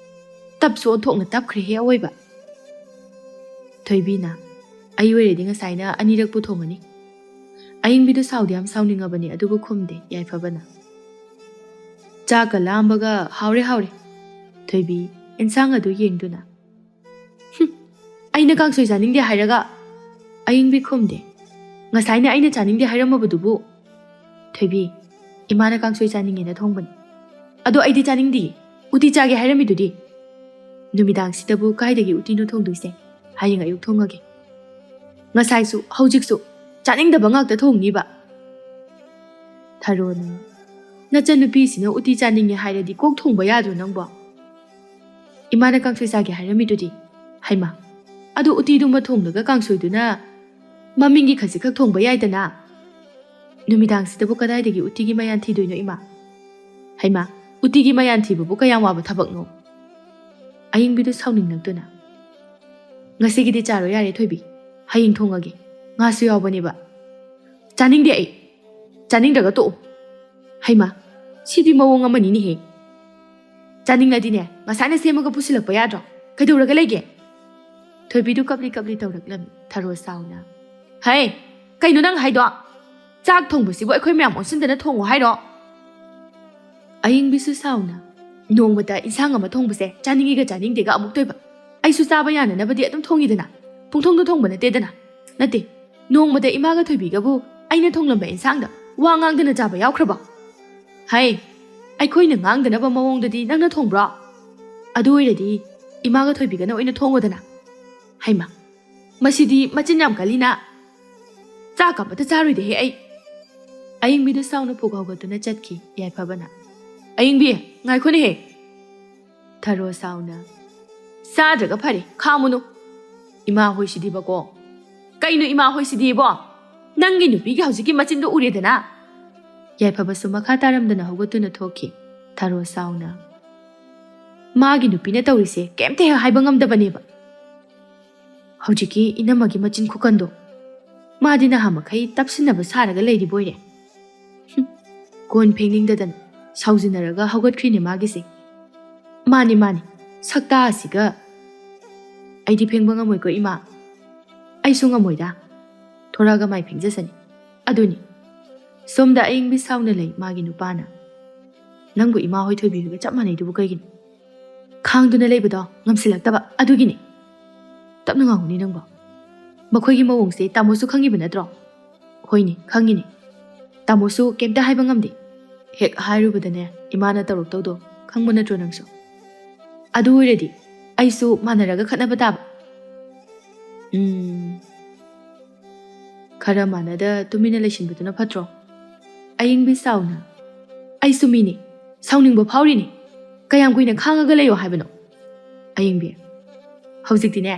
ꯇꯞꯁꯨ ꯑꯣꯟꯊꯣꯛꯅ ꯇꯞꯈ꯭ꯔꯦꯍꯦ ꯑꯋꯣꯏꯕ꯫" ꯊꯣꯏꯕꯤꯅ, "ꯑꯩ ꯑꯣꯏꯔꯗꯤ ꯉꯁꯥꯏꯅ ꯑꯅꯤꯔꯛꯄꯨ ꯊꯣꯡꯉꯅꯤ꯫" ꯑꯌꯤꯡꯕꯤꯗꯨ ꯁꯥꯎꯗꯤ ꯌꯥꯝ ꯁꯥꯎꯅꯤꯡꯉꯕꯅꯤ, ꯑꯗꯨꯕꯨ ꯈꯨꯝꯗꯦ꯫ ꯌꯥꯏꯐꯕꯅ, "ꯆꯥꯛꯀ ꯂꯥꯝꯕꯒ ꯍꯥꯎꯔꯦ ꯍꯥꯎꯔꯦ꯫" ꯊꯣꯏꯕꯤ, ꯏꯟꯁꯥꯡ ꯑꯗꯨ ꯌꯦꯡꯗꯨꯅ, "ꯍꯨꯝ, ꯑꯩꯅ ꯀꯥꯡꯁꯣꯏ ꯆꯥꯅꯤꯡꯗꯦ ꯍꯥꯏꯔꯒ?" ꯑꯌꯤꯡꯕꯤ ꯈꯨꯝꯗꯦ꯫ "ꯉꯁꯥꯏꯅ ꯑꯩꯅ ꯆꯥꯅꯤꯡꯗꯦ ꯍꯥꯏꯔꯝꯃꯕꯗꯨꯕꯨ?" ꯊꯣꯏꯕꯤ, "ꯏꯃꯥꯅ ꯀꯥꯡꯁꯣꯏ ꯆꯥꯅꯤꯡꯉꯦꯅ ꯊꯣꯡꯕꯅꯤ꯫ ꯑꯗꯣ ꯑꯩꯗꯤ ꯆꯥꯅꯤꯡꯗꯤꯌꯦ꯫ ꯎꯇꯤ ꯆꯥꯒꯦ ꯍꯥꯏꯔꯝꯃꯤꯗꯨꯗꯤ꯫ ꯅꯨꯃꯤꯗꯥꯡꯁꯤꯗꯕꯨ ꯀꯥꯏꯗꯒꯤ ꯎꯇꯤꯅꯣ ꯊꯣꯡꯗꯣꯏꯁꯦ? ꯍꯌꯦꯡ ꯑꯌꯨꯛ ꯊꯣꯡꯉꯒꯦ꯫ ꯉꯁꯥꯏꯁꯨ, ꯍꯧꯖꯤꯛꯁꯨ ꯆꯥꯅꯤꯡꯗꯕ ꯉꯥꯛꯇ ꯊꯣꯡꯅꯤꯕ꯫" ꯊꯔꯣꯅ, "ꯅꯆꯟꯅꯨꯄꯤꯁꯤꯅ ꯎꯇꯤ ꯆꯥꯅꯤꯡꯉꯦ ꯍꯥꯏꯔꯗꯤ ꯀꯣꯛ ꯊꯣꯡꯕ ꯌꯥꯗ꯭ꯔꯣ ꯅꯪꯕꯣ? ꯏꯃꯥꯅ ꯀꯥꯡꯁꯣꯏ ꯆꯥꯒꯦ ꯍꯥꯏꯔꯝꯃꯤꯗꯨꯗꯤ꯫ ꯍꯩꯃꯥ, ꯑꯗꯨ ꯎꯇꯤꯗꯨꯃ ꯊꯣꯡꯂꯒ ꯀꯥꯡꯁꯣꯏꯗꯨꯅ ꯃꯃꯤꯡꯒꯤ ꯈꯖꯤꯛꯈꯛ ꯊꯣꯡꯕ ꯌꯥꯏꯗꯅ꯫ ꯅꯨꯃꯤꯗꯥꯡꯁꯤꯗꯕꯨ ꯀꯗꯥꯏꯗꯒꯤ ꯎꯇꯤꯒꯤ ꯃꯌꯥꯟ ꯊꯤꯗꯣꯏꯅꯣ ꯏꯃꯥ? ꯍꯩꯃꯥ, ꯎꯇꯤꯒꯤ ꯃꯌꯥꯟ ꯊꯤꯕꯕꯨ ꯀꯌꯥꯝ ꯋꯥꯕ ꯊꯕꯛꯅꯣ?" ꯑꯌꯤꯡꯕꯤꯗꯨ ꯁꯥꯎꯅꯤꯡꯂꯛꯇꯨꯅ, "ꯉꯁꯤꯒꯤꯗꯤ ꯆꯥꯔꯣ ꯌꯥꯔꯦ ꯊꯣꯏꯕꯤ, ꯍꯌꯦꯡ ꯊꯣꯡꯉꯒꯦ꯫ ꯉꯥꯁꯨ ꯌꯥꯎꯕꯅꯦꯕ꯫" "ꯆꯥꯅꯤꯡꯗꯦ ꯑꯩ꯫ ꯆꯥꯅꯤꯡꯗ꯭ꯔꯒ ꯇꯣꯛꯎ꯫" "ꯍꯩꯃꯥ, ꯁꯤꯗꯤ ꯃꯑꯣꯡ ꯑꯃꯅꯤꯅꯦꯍꯦ꯫ ꯆꯥꯅꯤꯡꯂꯗꯤꯅꯦ, ꯉꯁꯥꯏꯅ ꯁꯦꯝꯃꯒ ꯄꯨꯁꯤꯜꯂꯛꯄ ꯌꯥꯗ꯭ꯔꯣ? ꯀꯩꯗꯧꯔꯒ ꯂꯩꯒꯦ?" ꯊꯣꯏꯕꯤꯗꯨ ꯀꯞꯂꯤ ꯀꯞꯂꯤ ꯇꯧꯔꯛꯂꯝꯃꯤ꯫ ꯊꯔꯣ ꯁꯥꯎꯅ, "ꯍꯩ, ꯀꯩꯅꯣ ꯅꯪ ꯍꯥꯏꯗꯣ? ꯆꯥꯛ ꯊꯣꯡꯕꯁꯤꯕꯨ ꯑꯩꯈꯣꯏ ꯃꯌꯥꯝ ꯑꯣꯟꯁꯤꯟꯗꯅ ꯊꯣꯡꯉꯣ ꯍꯥꯏꯔꯣ?" ꯑꯌꯤꯡꯕꯤꯁꯨ ꯁꯥꯎꯅ, ꯅꯣꯡꯃꯇ ꯏꯟꯁꯥꯡ ꯑꯃ ꯊꯣꯡꯕꯁꯦ ꯆꯥꯅꯤꯡꯉꯤꯒ ꯆꯥꯅꯤꯡꯗꯦꯒ ꯑꯃꯨꯛ ꯇꯣꯏꯕ꯫ ꯑꯩꯁꯨ ꯆꯥꯕ ꯌꯥꯅꯅꯕꯗꯤ ꯑꯗꯨꯝ ꯊꯣꯡꯉꯤꯗꯅ, ꯄꯨꯡꯊꯣꯡꯗ ꯊꯣꯡꯕ ꯅꯠꯇꯦꯗꯅ꯫ ꯅꯠꯇꯦ, ꯅꯣꯡꯃꯇ ꯏꯃꯥꯒ ꯊꯣꯏꯕꯤꯒꯕꯨ ꯑꯩꯅ ꯊꯣꯡꯂꯝꯕ ꯏꯟꯁꯥꯡꯗ ꯋꯥ ꯉꯥꯡꯗꯅ ꯆꯥꯕ ꯌꯥꯎꯈ꯭ꯔꯕꯣ? ꯍꯩ, ꯑꯩꯈꯣꯏꯅ ꯉꯥꯡꯗꯅꯕ ꯃꯑꯣꯡꯗꯗꯤ ꯅꯪꯅ ꯊꯣꯡꯕ꯭ꯔꯣ? ꯑꯗꯨ ꯑꯣꯏꯔꯗꯤ ꯏꯃꯥꯒ ꯊꯣꯏꯕꯤꯒꯅ ꯑꯣꯏꯅ ꯊꯣꯡꯉꯣꯗꯅ꯫ ꯍꯩꯃ, ꯃꯁꯤꯗꯤ ꯃꯆꯤꯟ ꯌꯥꯝ ꯀꯜꯂꯤꯅ꯫ ꯆꯥꯛ ꯑꯃꯇ ꯆꯥꯔꯣꯏꯗꯦꯍꯦ ꯑꯩ꯫ ꯑꯌꯤꯡꯕꯤꯗꯨ ꯁꯥꯎꯅ ꯐꯨꯛ ꯍꯧꯒꯠꯇꯨꯅ ꯆꯠꯈꯤ ꯌꯥꯏꯐꯕꯅ꯫ "ꯑꯌꯤꯡꯕꯤ, ꯉꯥꯏꯈꯣꯅꯦꯍꯦ!" ꯊꯔꯣ ꯁꯥꯎꯅ, "ꯆꯥꯗ꯭ꯔꯒ ꯐꯔꯦ, ꯈꯥꯝꯃꯨꯅꯨ꯫ ꯏꯃꯥ ꯍꯣꯏꯁꯤꯗꯤꯕꯀꯣ꯫ ꯀꯩꯅꯣ ꯏꯃꯥ ꯍꯣꯏꯁꯤꯗꯤꯕꯣ? ꯅꯪꯒꯤ ꯅꯨꯄꯤꯒꯤ ꯍꯧꯖꯤꯛꯀꯤ ꯃꯆꯤꯟꯗꯣ ꯎꯔꯦꯗꯅ?" ꯌꯥꯏꯐꯕꯁꯨ ꯃꯈꯥ ꯇꯥꯔꯝꯗꯅ ꯍꯧꯒꯠꯇꯨꯅ ꯊꯣꯛꯈꯤ꯫ ꯊꯔꯣ ꯁꯥꯎꯅ, "ꯃꯥꯒꯤ ꯅꯨꯄꯤꯅ ꯇꯧꯔꯤꯁꯦ ꯀꯩꯝꯇ ꯍꯦꯛ ꯍꯥꯏꯕ ꯉꯝꯗꯕꯅꯦꯕ꯫ ꯍꯧꯖꯤꯛꯀꯤ ꯏꯅꯝꯃꯒꯤ ꯃꯆꯤꯟ ꯈꯨꯀꯟꯗꯣ꯫ ꯃꯥꯗꯤ ꯅꯍꯥ ꯃꯈꯩ ꯇꯞꯁꯤꯟꯅꯕ ꯁꯥꯔꯒ ꯂꯩꯔꯤꯕꯣꯏꯔꯦ꯫ ꯍꯨꯝ, ꯀꯣꯟ ꯐꯦꯡꯅꯤꯡꯗꯗꯅ ꯁꯥꯎꯖꯤꯟꯅꯔꯒ ꯍꯧꯒꯠꯈ꯭ꯔꯤꯅꯦ ꯃꯥꯒꯤꯁꯦ꯫ ꯃꯥꯅꯤ, ꯃꯥꯅꯤ, ꯁꯛꯇꯥ ꯑꯁꯤꯒ꯫ ꯑꯩꯗꯤ ꯐꯦꯡꯕ ꯉꯝꯃꯣꯏꯀꯣ ꯏꯃꯥ꯫ ꯑꯩꯁꯨ ꯉꯝꯃꯣꯏꯗ꯫ ꯊꯣꯔꯛꯑꯒ ꯃꯥꯏ ꯐꯦꯡꯖꯁꯅꯤ꯫ ꯑꯗꯨꯅꯤ, ꯁꯣꯝꯗ ꯑꯌꯤꯡꯕꯤ ꯁꯥꯎꯅ ꯂꯩ ꯃꯥꯒꯤ ꯅꯨꯄꯥꯅ꯫ ꯅꯪꯕꯨ ꯏꯃꯥ ꯍꯣꯏ ꯊꯣꯏꯕꯤꯒ ꯆꯞ ꯃꯥꯟꯅꯩꯗꯨꯕꯨ ꯀꯩꯒꯤꯅꯣ? ꯈꯥꯡꯗꯨꯅ ꯂꯩꯕꯗꯣ ꯉꯝꯁꯤꯜꯂꯛꯇꯕ ꯑꯗꯨꯒꯤꯅꯤ꯫ ꯇꯞꯅ ꯉꯥꯡꯉꯨꯅꯦ ꯅꯪꯕꯣ꯫ ꯃꯈꯣꯏꯒꯤ ꯃꯑꯣꯡꯁꯦ ꯇꯥꯃꯣꯁꯨ ꯈꯪꯉꯤꯕ ꯅꯠꯇ꯭ꯔꯣ? ꯍꯣꯏꯅꯦ, ꯈꯪꯉꯤꯅꯦ꯫ ꯇꯥꯃꯣꯁꯨ ꯀꯩꯝꯇ ꯍꯥꯏꯕ ꯉꯝꯗꯦ꯫ ꯍꯦꯛ ꯍꯥꯏꯔꯨꯕꯗꯅꯦ ꯏꯃꯥꯅ ꯇꯧꯔꯛꯇꯧꯗꯣ ꯈꯪꯕ ꯅꯠꯇ꯭ꯔꯣ ꯅꯪꯁꯨ? ꯑꯗꯨ ꯑꯣꯏꯔꯗꯤ ꯑꯩꯁꯨ ꯃꯥꯟꯅꯔꯒ ꯈꯠꯅꯕ ꯇꯥꯕ꯫ ꯎꯝ, ꯈꯔ ꯃꯥꯟꯅꯗ ꯇꯨꯃꯤꯟꯅ ꯂꯩꯁꯤꯟꯕꯗꯨꯅ ꯐꯠꯇ꯭ꯔꯣ? ꯑꯌꯤꯡꯕꯤ ꯁꯥꯎꯅ, "ꯑꯩꯁꯨ ꯃꯤꯅꯤ, ꯁꯥꯎꯅꯤꯡꯕ ꯐꯥꯎꯔꯤꯅꯤ꯫ ꯀꯌꯥꯝ ꯀꯨꯏꯅ ꯈꯥꯡꯉꯒ ꯂꯩꯌꯣ ꯍꯥꯏꯕꯅꯣ?" ꯑꯌꯤꯡꯕꯤ, "ꯍꯧꯖꯤꯛꯇꯤꯅꯦ,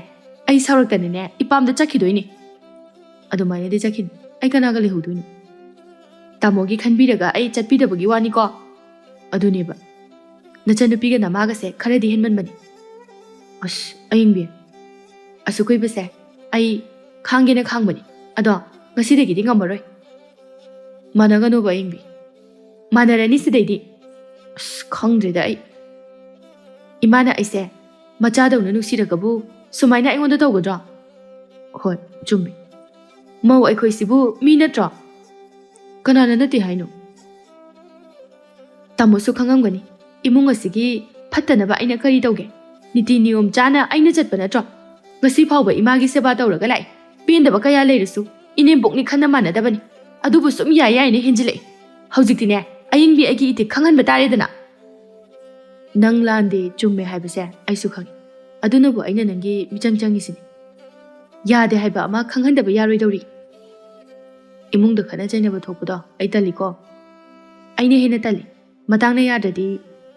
ꯑꯩ ꯁꯥꯎꯔꯛꯇꯅꯅꯦ ꯏꯄꯥꯝꯗ ꯆꯠꯈꯤꯗꯣꯏꯅꯤ꯫ ꯑꯗꯨꯃꯥꯏꯅꯗꯤ ꯆꯠꯈꯤꯅꯨ꯫ ꯑꯩ ꯀꯅꯥꯒ ꯂꯩꯍꯧꯗꯣꯏꯅꯣ? ꯇꯥꯃꯣꯒꯤ ꯈꯟꯕꯤꯔꯒ ꯑꯩ ꯆꯠꯄꯤꯗꯕꯒꯤ ꯋꯥꯅꯤꯀꯣ꯫ ꯑꯗꯨꯅꯦꯕ꯫ ꯅꯆꯟꯅꯨꯄꯤꯒ ꯅꯃꯥꯒꯁꯦ ꯈꯔꯗꯤ ꯍꯦꯟꯃꯟꯕꯅꯤ꯫ ꯑꯁ, ꯑꯌꯤꯡꯕꯤ, ꯑꯁꯨꯛ ꯀꯨꯏꯕꯁꯦ ꯑꯩ ꯈꯥꯡꯒꯦꯅ ꯈꯥꯡꯕꯅꯤ꯫ ꯑꯗꯣ ꯉꯁꯤꯗꯒꯤꯗꯤ ꯉꯝꯃꯔꯣꯏ꯫ ꯃꯥꯟꯅꯒꯅꯣꯕ ꯑꯌꯤꯡꯕꯤ꯫ ꯃꯥꯟꯅꯔꯅꯤ ꯁꯤꯗꯩꯗꯤ꯫ ꯑꯁ, ꯈꯪꯗ꯭ꯔꯦꯗ ꯑꯩ꯫ ꯏꯃꯥꯅ ꯑꯩꯁꯦ ꯃꯆꯥꯗꯧꯅ ꯅꯨꯡꯁꯤꯔꯒꯕꯨ ꯁꯨꯃꯥꯏꯅ ꯑꯩꯉꯣꯟꯗ ꯇꯧꯒꯗ꯭ꯔꯣ?" ꯍꯣꯏ, ꯆꯨꯝꯃꯤ꯫ ꯃꯧ ꯑꯩꯈꯣꯏꯁꯤꯕꯨ ꯃꯤ ꯅꯠꯇ꯭ꯔꯣ? ꯀꯅꯥꯅ ꯅꯠꯇꯦ ꯍꯥꯏꯅꯣ? ꯇꯥꯃꯣꯁꯨ ꯈꯪꯉꯝꯒꯅꯤ꯫ ꯏꯃꯨꯡ ꯑꯁꯤꯒꯤ ꯐꯠꯇꯅꯕ ꯑꯩꯅ ꯀꯔꯤ ꯇꯧꯒꯦ? ꯅꯤꯇꯤ ꯅꯤꯌꯣꯝ ꯆꯥꯅ ꯑꯩꯅ ꯆꯠꯄ ꯅꯠꯇ꯭ꯔꯣ? ꯉꯁꯤ ꯐꯥꯎꯕ ꯏꯃꯥꯒꯤ ꯁꯦꯕꯥ ꯇꯧꯔꯒ ꯂꯥꯛꯏ꯫ ꯄꯦꯟꯗꯕ ꯀꯌꯥ ꯂꯩꯔꯁꯨ ꯏꯅꯦꯝꯕꯣꯛꯅꯤ ꯈꯟꯅ ꯃꯥꯟꯅꯗꯕꯅꯤ꯫ ꯑꯗꯨꯕꯨ ꯁꯨꯝ ꯌꯥꯏ ꯌꯥꯏꯅ ꯍꯦꯟꯖꯤꯜꯂꯛꯏ꯫ ꯍꯧꯖꯤꯛꯇꯤꯅꯦ, ꯑꯌꯤꯡꯕꯤ ꯑꯩꯒꯤ ꯏꯊꯤꯛ ꯈꯪꯍꯟꯕ ꯇꯥꯔꯦꯗꯅ꯫ ꯅꯪ ꯂꯥꯟꯗꯦ, ꯆꯨꯝꯃꯦ ꯍꯥꯏꯕꯁꯦ ꯑꯩꯁꯨ ꯈꯪꯉꯤ꯫ ꯑꯗꯨꯅꯕꯨ ꯑꯩꯅ ꯅꯪꯒꯤ ꯃꯤꯆꯪ ꯆꯪꯉꯤꯁꯤꯅꯤ꯫ ꯌꯥꯗꯦ ꯍꯥꯏꯕ ꯑꯃ ꯈꯪꯍꯟꯗꯕ ꯌꯥꯔꯣꯏꯗꯧꯔꯤ꯫ ꯏꯃꯨꯡꯗ ꯈꯠꯅ ꯆꯩꯅꯕ ꯊꯣꯛꯄꯗꯣ ꯑꯩ ꯇꯜꯂꯤꯀꯣ꯫ ꯑꯩꯅ ꯍꯦꯟꯅ ꯇꯜꯂꯤ꯫ ꯃꯇꯥꯡꯅ ꯌꯥꯗ꯭ꯔꯗꯤ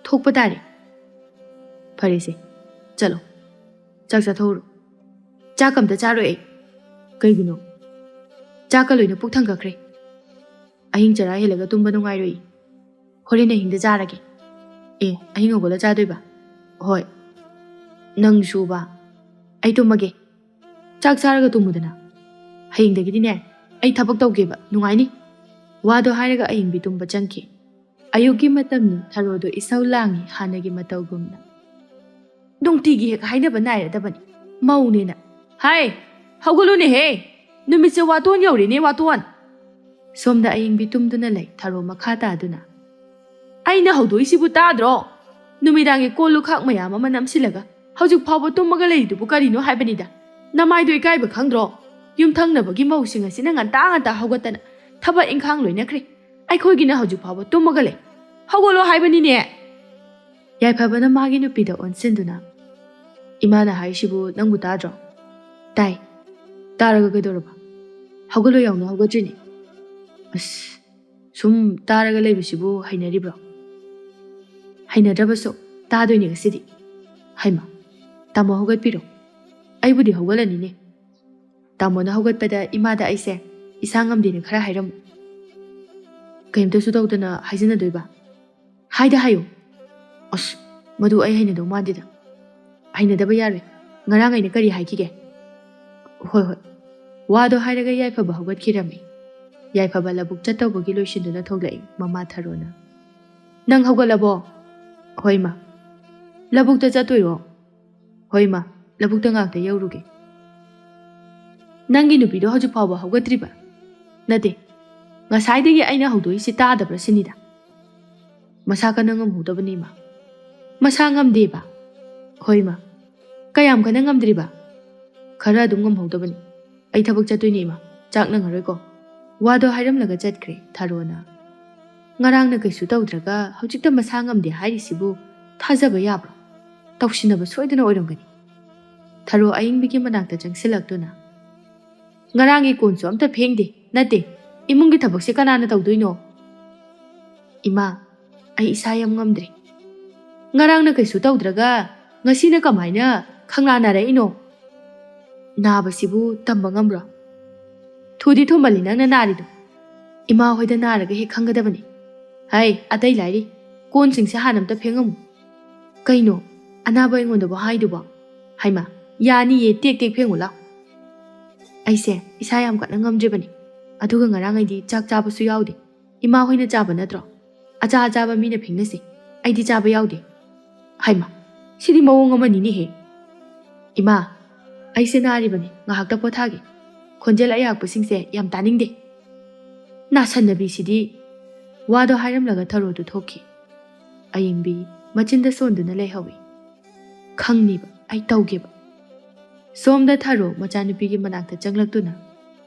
ꯊꯣꯛꯄ ꯇꯥꯔꯦ꯫ ꯐꯔꯦꯁꯦ, ꯆꯠꯂꯣ꯫ ꯆꯥꯛ ꯆꯥꯊꯣꯛꯎꯔꯣ꯫ ꯆꯥꯛ ꯑꯝꯇ ꯆꯥꯔꯣꯏ ꯑꯩ꯫ ꯀꯩꯒꯤꯅꯣ? ꯆꯥꯛꯀ ꯂꯣꯏꯅ ꯄꯨꯛ ꯊꯟꯒꯠꯈ꯭ꯔꯦ꯫ ꯑꯍꯤꯡ ꯆꯔꯥ ꯍꯦꯜꯂꯒ ꯇꯨꯝꯕ ꯅꯨꯡꯉꯥꯏꯔꯣꯏ꯫ ꯍꯣꯔꯦꯟ ꯑꯍꯤꯡꯗ ꯆꯥꯔꯒꯦ꯫ ꯑꯦ, ꯑꯍꯤꯡ ꯍꯧꯒꯠꯂ ꯆꯥꯗꯣꯏꯕ? ꯍꯣꯏ꯫ ꯅꯪꯁꯨꯕ? ꯑꯩ ꯇꯨꯝꯃꯒꯦ꯫ ꯆꯥꯛ ꯆꯥꯔꯒ ꯇꯨꯝꯃꯨꯗꯅ꯫ ꯍꯌꯦꯡꯗꯒꯤꯗꯤꯅꯦ, ꯑꯩ ꯊꯕꯛ ꯇꯧꯒꯦꯕ, ꯅꯨꯡꯉꯥꯏꯅꯤ꯫ ꯋꯥꯗꯣ ꯍꯥꯏꯔꯒ ꯑꯍꯤꯡꯕꯤ ꯇꯨꯝꯕ ꯆꯪꯈꯤ꯫ ꯑꯌꯨꯛꯀꯤ ꯃꯇꯝꯅꯤ, ꯊꯔꯣꯗꯣ ꯏꯁꯧ ꯂꯥꯡꯉꯤ, ꯍꯥꯟꯅꯒꯤ ꯃꯇꯧꯒꯨꯝꯅ꯫ ꯅꯨꯡꯇꯤꯒꯤ ꯍꯦꯛ ꯍꯥꯏꯅꯕ ꯅꯥꯏꯔꯗꯕꯅꯤ, ꯃꯧꯅꯦꯅ꯫ ꯍꯥꯏ, ꯍꯧꯒꯠꯂꯨꯅꯦꯍꯦ! ꯅꯨꯃꯤꯠꯁꯦ ꯋꯥꯇꯣꯟ ꯌꯧꯔꯦꯅꯦ, ꯋꯥꯇꯣꯟ! ꯁꯣꯝꯗ ꯑꯌꯤꯡꯕꯤ ꯇꯨꯝꯗꯨꯅ ꯂꯩ, ꯊꯔꯣ ꯃꯈꯥ ꯇꯥꯗꯨꯅ꯫ ꯑꯩꯅ ꯍꯧꯗꯣꯛꯏꯁꯤꯕꯨ ꯇꯥꯗ꯭ꯔꯣ? ꯅꯨꯃꯤꯗꯥꯡꯒꯤ ꯀꯣꯜ ꯂꯨꯈꯥꯛ ꯃꯌꯥꯝ ꯑꯃ ꯅꯝꯁꯤꯜꯂꯒ ꯍꯧꯖꯤꯛ ꯐꯥꯎꯕ ꯇꯨꯝꯃꯒ ꯂꯩꯔꯤꯗꯨꯕꯨ ꯀꯔꯤꯅꯣ ꯍꯥꯏꯕꯅꯤꯗ꯫ ꯅꯃꯥꯏꯗꯣ ꯏꯀꯥꯏꯕ ꯈꯪꯗ꯭ꯔꯣ? ꯌꯨꯝꯊꯪꯅꯕꯒꯤ ꯃꯧꯁꯤꯡ ꯑꯁꯤꯅ ꯉꯟꯇꯥ ꯉꯟꯇꯥ ꯍꯧꯒꯠꯇꯅ ꯊꯕꯛ ꯏꯪꯈꯥꯡ ꯂꯣꯏꯅꯈ꯭ꯔꯦ꯫ ꯑꯩꯈꯣꯏꯒꯤꯅ ꯍꯧꯖꯤꯛ ꯐꯥꯎꯕ ꯇꯨꯝꯃꯒ ꯂꯩ꯫ ꯍꯧꯒꯠꯂꯣ ꯍꯥꯏꯕꯅꯤꯅꯦ! ꯌꯥꯏꯐꯕꯅ ꯃꯥꯒꯤ ꯅꯨꯄꯤꯗ ꯑꯣꯟꯁꯤꯟꯗꯨꯅ, "ꯏꯃꯥꯅ ꯍꯥꯏꯔꯤꯁꯤꯕꯨ ꯅꯪꯕꯨ ꯇꯥꯗ꯭ꯔꯣ?" "ꯇꯥꯏ꯫ ꯇꯥꯔꯒ ꯀꯩꯗꯧꯔꯕ? ꯍꯧꯒꯠꯂꯣ ꯌꯥꯎꯅ ꯍꯧꯒꯠꯇ꯭ꯔꯤꯅꯦ꯫" "ꯑꯁ, ꯁꯨꯝ ꯇꯥꯔꯒ ꯂꯩꯕꯁꯤꯕꯨ ꯍꯩꯅꯔꯤꯕ꯭ꯔꯣ?" "ꯍꯩꯅꯗ꯭ꯔꯕꯁꯨ ꯇꯥꯗꯣꯏꯅꯦ ꯉꯁꯤꯗꯤ꯫" "ꯍꯩꯃ, ꯇꯥꯃꯣ ꯍꯧꯒꯠꯄꯤꯔꯣ꯫ ꯑꯩꯕꯨꯗꯤ ꯍꯧꯒꯠꯂꯅꯤꯅꯦ꯫ ꯇꯥꯃꯣꯅ ꯍꯧꯒꯠꯄꯗ ꯏꯃꯥꯗ ꯑꯩꯁꯦ ꯏꯁꯥ ꯉꯝꯗꯦꯅ ꯈꯔ ꯍꯥꯏꯔꯝꯃꯨ꯫" "ꯀꯩꯝꯇꯁꯨ ꯇꯧꯗꯅ ꯍꯥꯏꯖꯟꯅꯗꯣꯏꯕ?" "ꯍꯥꯏꯗ ꯍꯥꯏꯌꯨ꯫" "ꯑꯁ, ꯃꯗꯨ ꯑꯩ ꯍꯩꯅꯗꯧ ꯃꯥꯟꯗꯦꯗ꯫" "ꯍꯩꯅꯗꯕ ꯌꯥꯔꯣꯏ꯫ ꯉꯔꯥꯡ ꯑꯩꯅ ꯀꯔꯤ ꯍꯥꯏꯈꯤꯒꯦ?" "ꯍꯣꯏ, ꯍꯣꯏ꯫" ꯋꯥꯗꯣ ꯍꯥꯏꯔꯒ ꯌꯥꯏꯐꯕ ꯍꯧꯒꯠꯈꯤꯔꯝꯃꯤ꯫ ꯌꯥꯏꯐꯕ ꯂꯧꯕꯨꯛ ꯆꯠꯇꯧꯕꯒꯤ ꯂꯣꯏꯁꯤꯟꯗꯨꯅ ꯊꯣꯛꯂꯛꯏ ꯃꯃꯥ ꯊꯔꯣꯅ꯫ "ꯅꯪ ꯍꯧꯒꯠꯂꯕꯣ?" "ꯍꯣꯏ, ꯃꯥ꯫" "ꯂꯧꯕꯨꯛꯇ ꯆꯠꯇꯣꯏꯔꯣ?" "ꯍꯣꯏ, ꯃꯥ꯫ ꯂꯧꯕꯨꯛꯇ ꯉꯥꯛꯇ ꯌꯧꯔꯨꯒꯦ꯫" "ꯅꯪꯒꯤ ꯅꯨꯄꯤꯗꯣ ꯍꯧꯖꯤꯛ ꯐꯥꯎꯕ ꯍꯧꯒꯠꯇ꯭ꯔꯤꯕ?" "ꯅꯠꯇꯦ꯫ ꯉꯁꯥꯏꯗꯒꯤ ꯑꯩꯅ ꯍꯧꯗꯣꯛꯏꯁꯤ ꯇꯥꯗꯕ꯭ꯔꯥ ꯁꯤꯅꯤꯗ꯫" ꯃꯁꯥ ꯀꯟꯅ ꯉꯝꯍꯧꯗꯕꯅꯤ, ꯏꯃꯥ꯫ ꯃꯁꯥ ꯉꯝꯗꯦꯕ? ꯍꯣꯏ, ꯏꯃꯥ꯫ ꯀꯌꯥꯝ ꯀꯟꯅ ꯉꯝꯗ꯭ꯔꯤꯕ? ꯈꯔ ꯑꯗꯨꯝ ꯉꯝꯍꯧꯗꯕꯅꯤ꯫ ꯑꯩ ꯊꯕꯛ ꯆꯠꯇꯣꯏꯅꯦ, ꯏꯃꯥ꯫ ꯆꯥꯛ ꯅꯪꯉꯔꯣꯏꯀꯣ꯫ ꯋꯥꯗꯣ ꯍꯥꯏꯔꯝꯂꯒ ꯆꯠꯈ꯭ꯔꯦ ꯊꯔꯣꯅ꯫ ꯉꯔꯥꯡꯅ ꯀꯩꯁꯨ ꯇꯧꯗ꯭ꯔꯒ ꯍꯧꯖꯤꯛꯇ ꯃꯁꯥ ꯉꯝꯗꯦ ꯍꯥꯏꯔꯤꯁꯤꯕꯨ ꯊꯥꯖꯕ ꯌꯥꯕ꯭ꯔꯣ? ꯇꯧꯁꯤꯟꯅꯕ ꯁꯣꯏꯗꯅ ꯑꯣꯏꯔꯝꯒꯅꯤ꯫ ꯊꯔꯣ ꯑꯏꯪꯕꯤꯒꯤ ꯃꯅꯥꯛꯇ ꯆꯪꯁꯤꯜꯂꯛꯇꯨꯅ, "ꯉꯔꯥꯡꯒꯤ ꯀꯣꯟꯁꯨ ꯑꯝꯇ ꯐꯦꯡꯗꯦ꯫ ꯅꯠꯇꯦ, ꯏꯃꯨꯡꯒꯤ ꯊꯕꯛꯁꯦ ꯀꯅꯥꯅ ꯇꯧꯗꯣꯏꯅꯣ?" "ꯏꯃꯥ, ꯑꯩ ꯏꯁꯥ ꯌꯥꯝ ꯉꯝꯗ꯭ꯔꯦ꯫ ꯉꯔꯥꯡꯅ ꯀꯩꯁꯨ ꯇꯧꯗ꯭ꯔꯒ ꯉꯁꯤꯅ ꯀꯃꯥꯏꯅ ꯈꯪꯅꯥ ꯅꯥꯔꯛꯏꯅꯣ? ꯅꯥꯕꯁꯤꯕꯨ ꯇꯝꯕ ꯉꯝꯕ꯭ꯔꯣ? ꯊꯨꯗꯤ ꯊꯨꯃꯜꯂꯤ ꯅꯪꯅ ꯅꯥꯔꯤꯗꯣ꯫ ꯏꯃꯥ ꯍꯣꯏꯗ ꯅꯥꯔꯒ ꯍꯦꯛ ꯈꯪꯒꯗꯕꯅꯤ꯫ ꯍꯩ, ꯑꯇꯩ ꯂꯥꯏꯔꯤ, ꯀꯣꯟꯁꯤꯡꯁꯦ ꯍꯥꯟꯅ ꯑꯝꯇ ꯐꯦꯡꯉꯝꯃꯨ꯫ ꯀꯩꯅꯣ, ꯑꯅꯥꯕ ꯑꯩꯉꯣꯟꯗꯕꯨ ꯍꯥꯏꯗꯨꯕꯣ? ꯍꯩꯃꯥ, ꯌꯥꯅꯤꯌꯦ, ꯇꯦꯛ ꯇꯦꯛ ꯐꯦꯡꯉꯨ ꯂꯥꯎ꯫ ꯑꯩꯁꯦ ꯏꯁꯥ ꯌꯥꯝ ꯀꯟꯅ ꯉꯝꯗ꯭ꯔꯤꯕꯅꯤ꯫ ꯑꯗꯨꯒ ꯉꯔꯥꯡ ꯑꯩꯗꯤ ꯆꯥꯛ ꯆꯥꯕꯁꯨ ꯌꯥꯎꯗꯦ꯫ ꯏꯃꯥ ꯍꯣꯏꯅ ꯆꯥꯕ ꯅꯠꯇ꯭ꯔꯣ? ꯑꯆꯥ ꯑꯆꯥꯕ ꯃꯤꯅ ꯐꯦꯡꯅꯁꯦ꯫ ꯑꯩꯗꯤ ꯆꯥꯕ ꯌꯥꯎꯗꯦ꯫ ꯍꯩꯃꯥ, ꯁꯤꯗꯤ ꯃꯑꯣꯡ ꯑꯃꯅꯤꯅꯦꯍꯦ꯫ ꯏꯃꯥ, ꯑꯩꯁꯦ ꯅꯥꯔꯤꯕꯅꯤ, ꯉꯥꯏꯍꯥꯛꯇ ꯄꯣꯊꯥꯒꯦ꯫ ꯈꯣꯟꯖꯦꯜ ꯑꯌꯥꯛꯄꯁꯤꯡꯁꯦ ꯌꯥꯝ ꯇꯥꯅꯤꯡꯗꯦ꯫ ꯅꯥꯁꯟꯅꯕꯤꯁꯤꯗꯤ꯫ ꯋꯥꯗꯣ ꯍꯥꯏꯔꯝꯂꯒ ꯊꯔꯣꯗꯨ ꯊꯣꯛꯈꯤ꯫ ꯑꯌꯤꯡꯕꯤ ꯃꯆꯤꯟꯗ ꯁꯣꯟꯗꯨꯅ ꯂꯩꯍꯧꯏ꯫ ꯈꯪꯅꯤꯕ, ꯑꯩ ꯇꯧꯒꯦꯕ꯫ ꯁꯣꯝꯗ ꯊꯔꯣ ꯃꯆꯥꯅꯨꯄꯤꯒꯤ ꯃꯅꯥꯛꯇ ꯆꯪꯂꯛꯇꯨꯅ,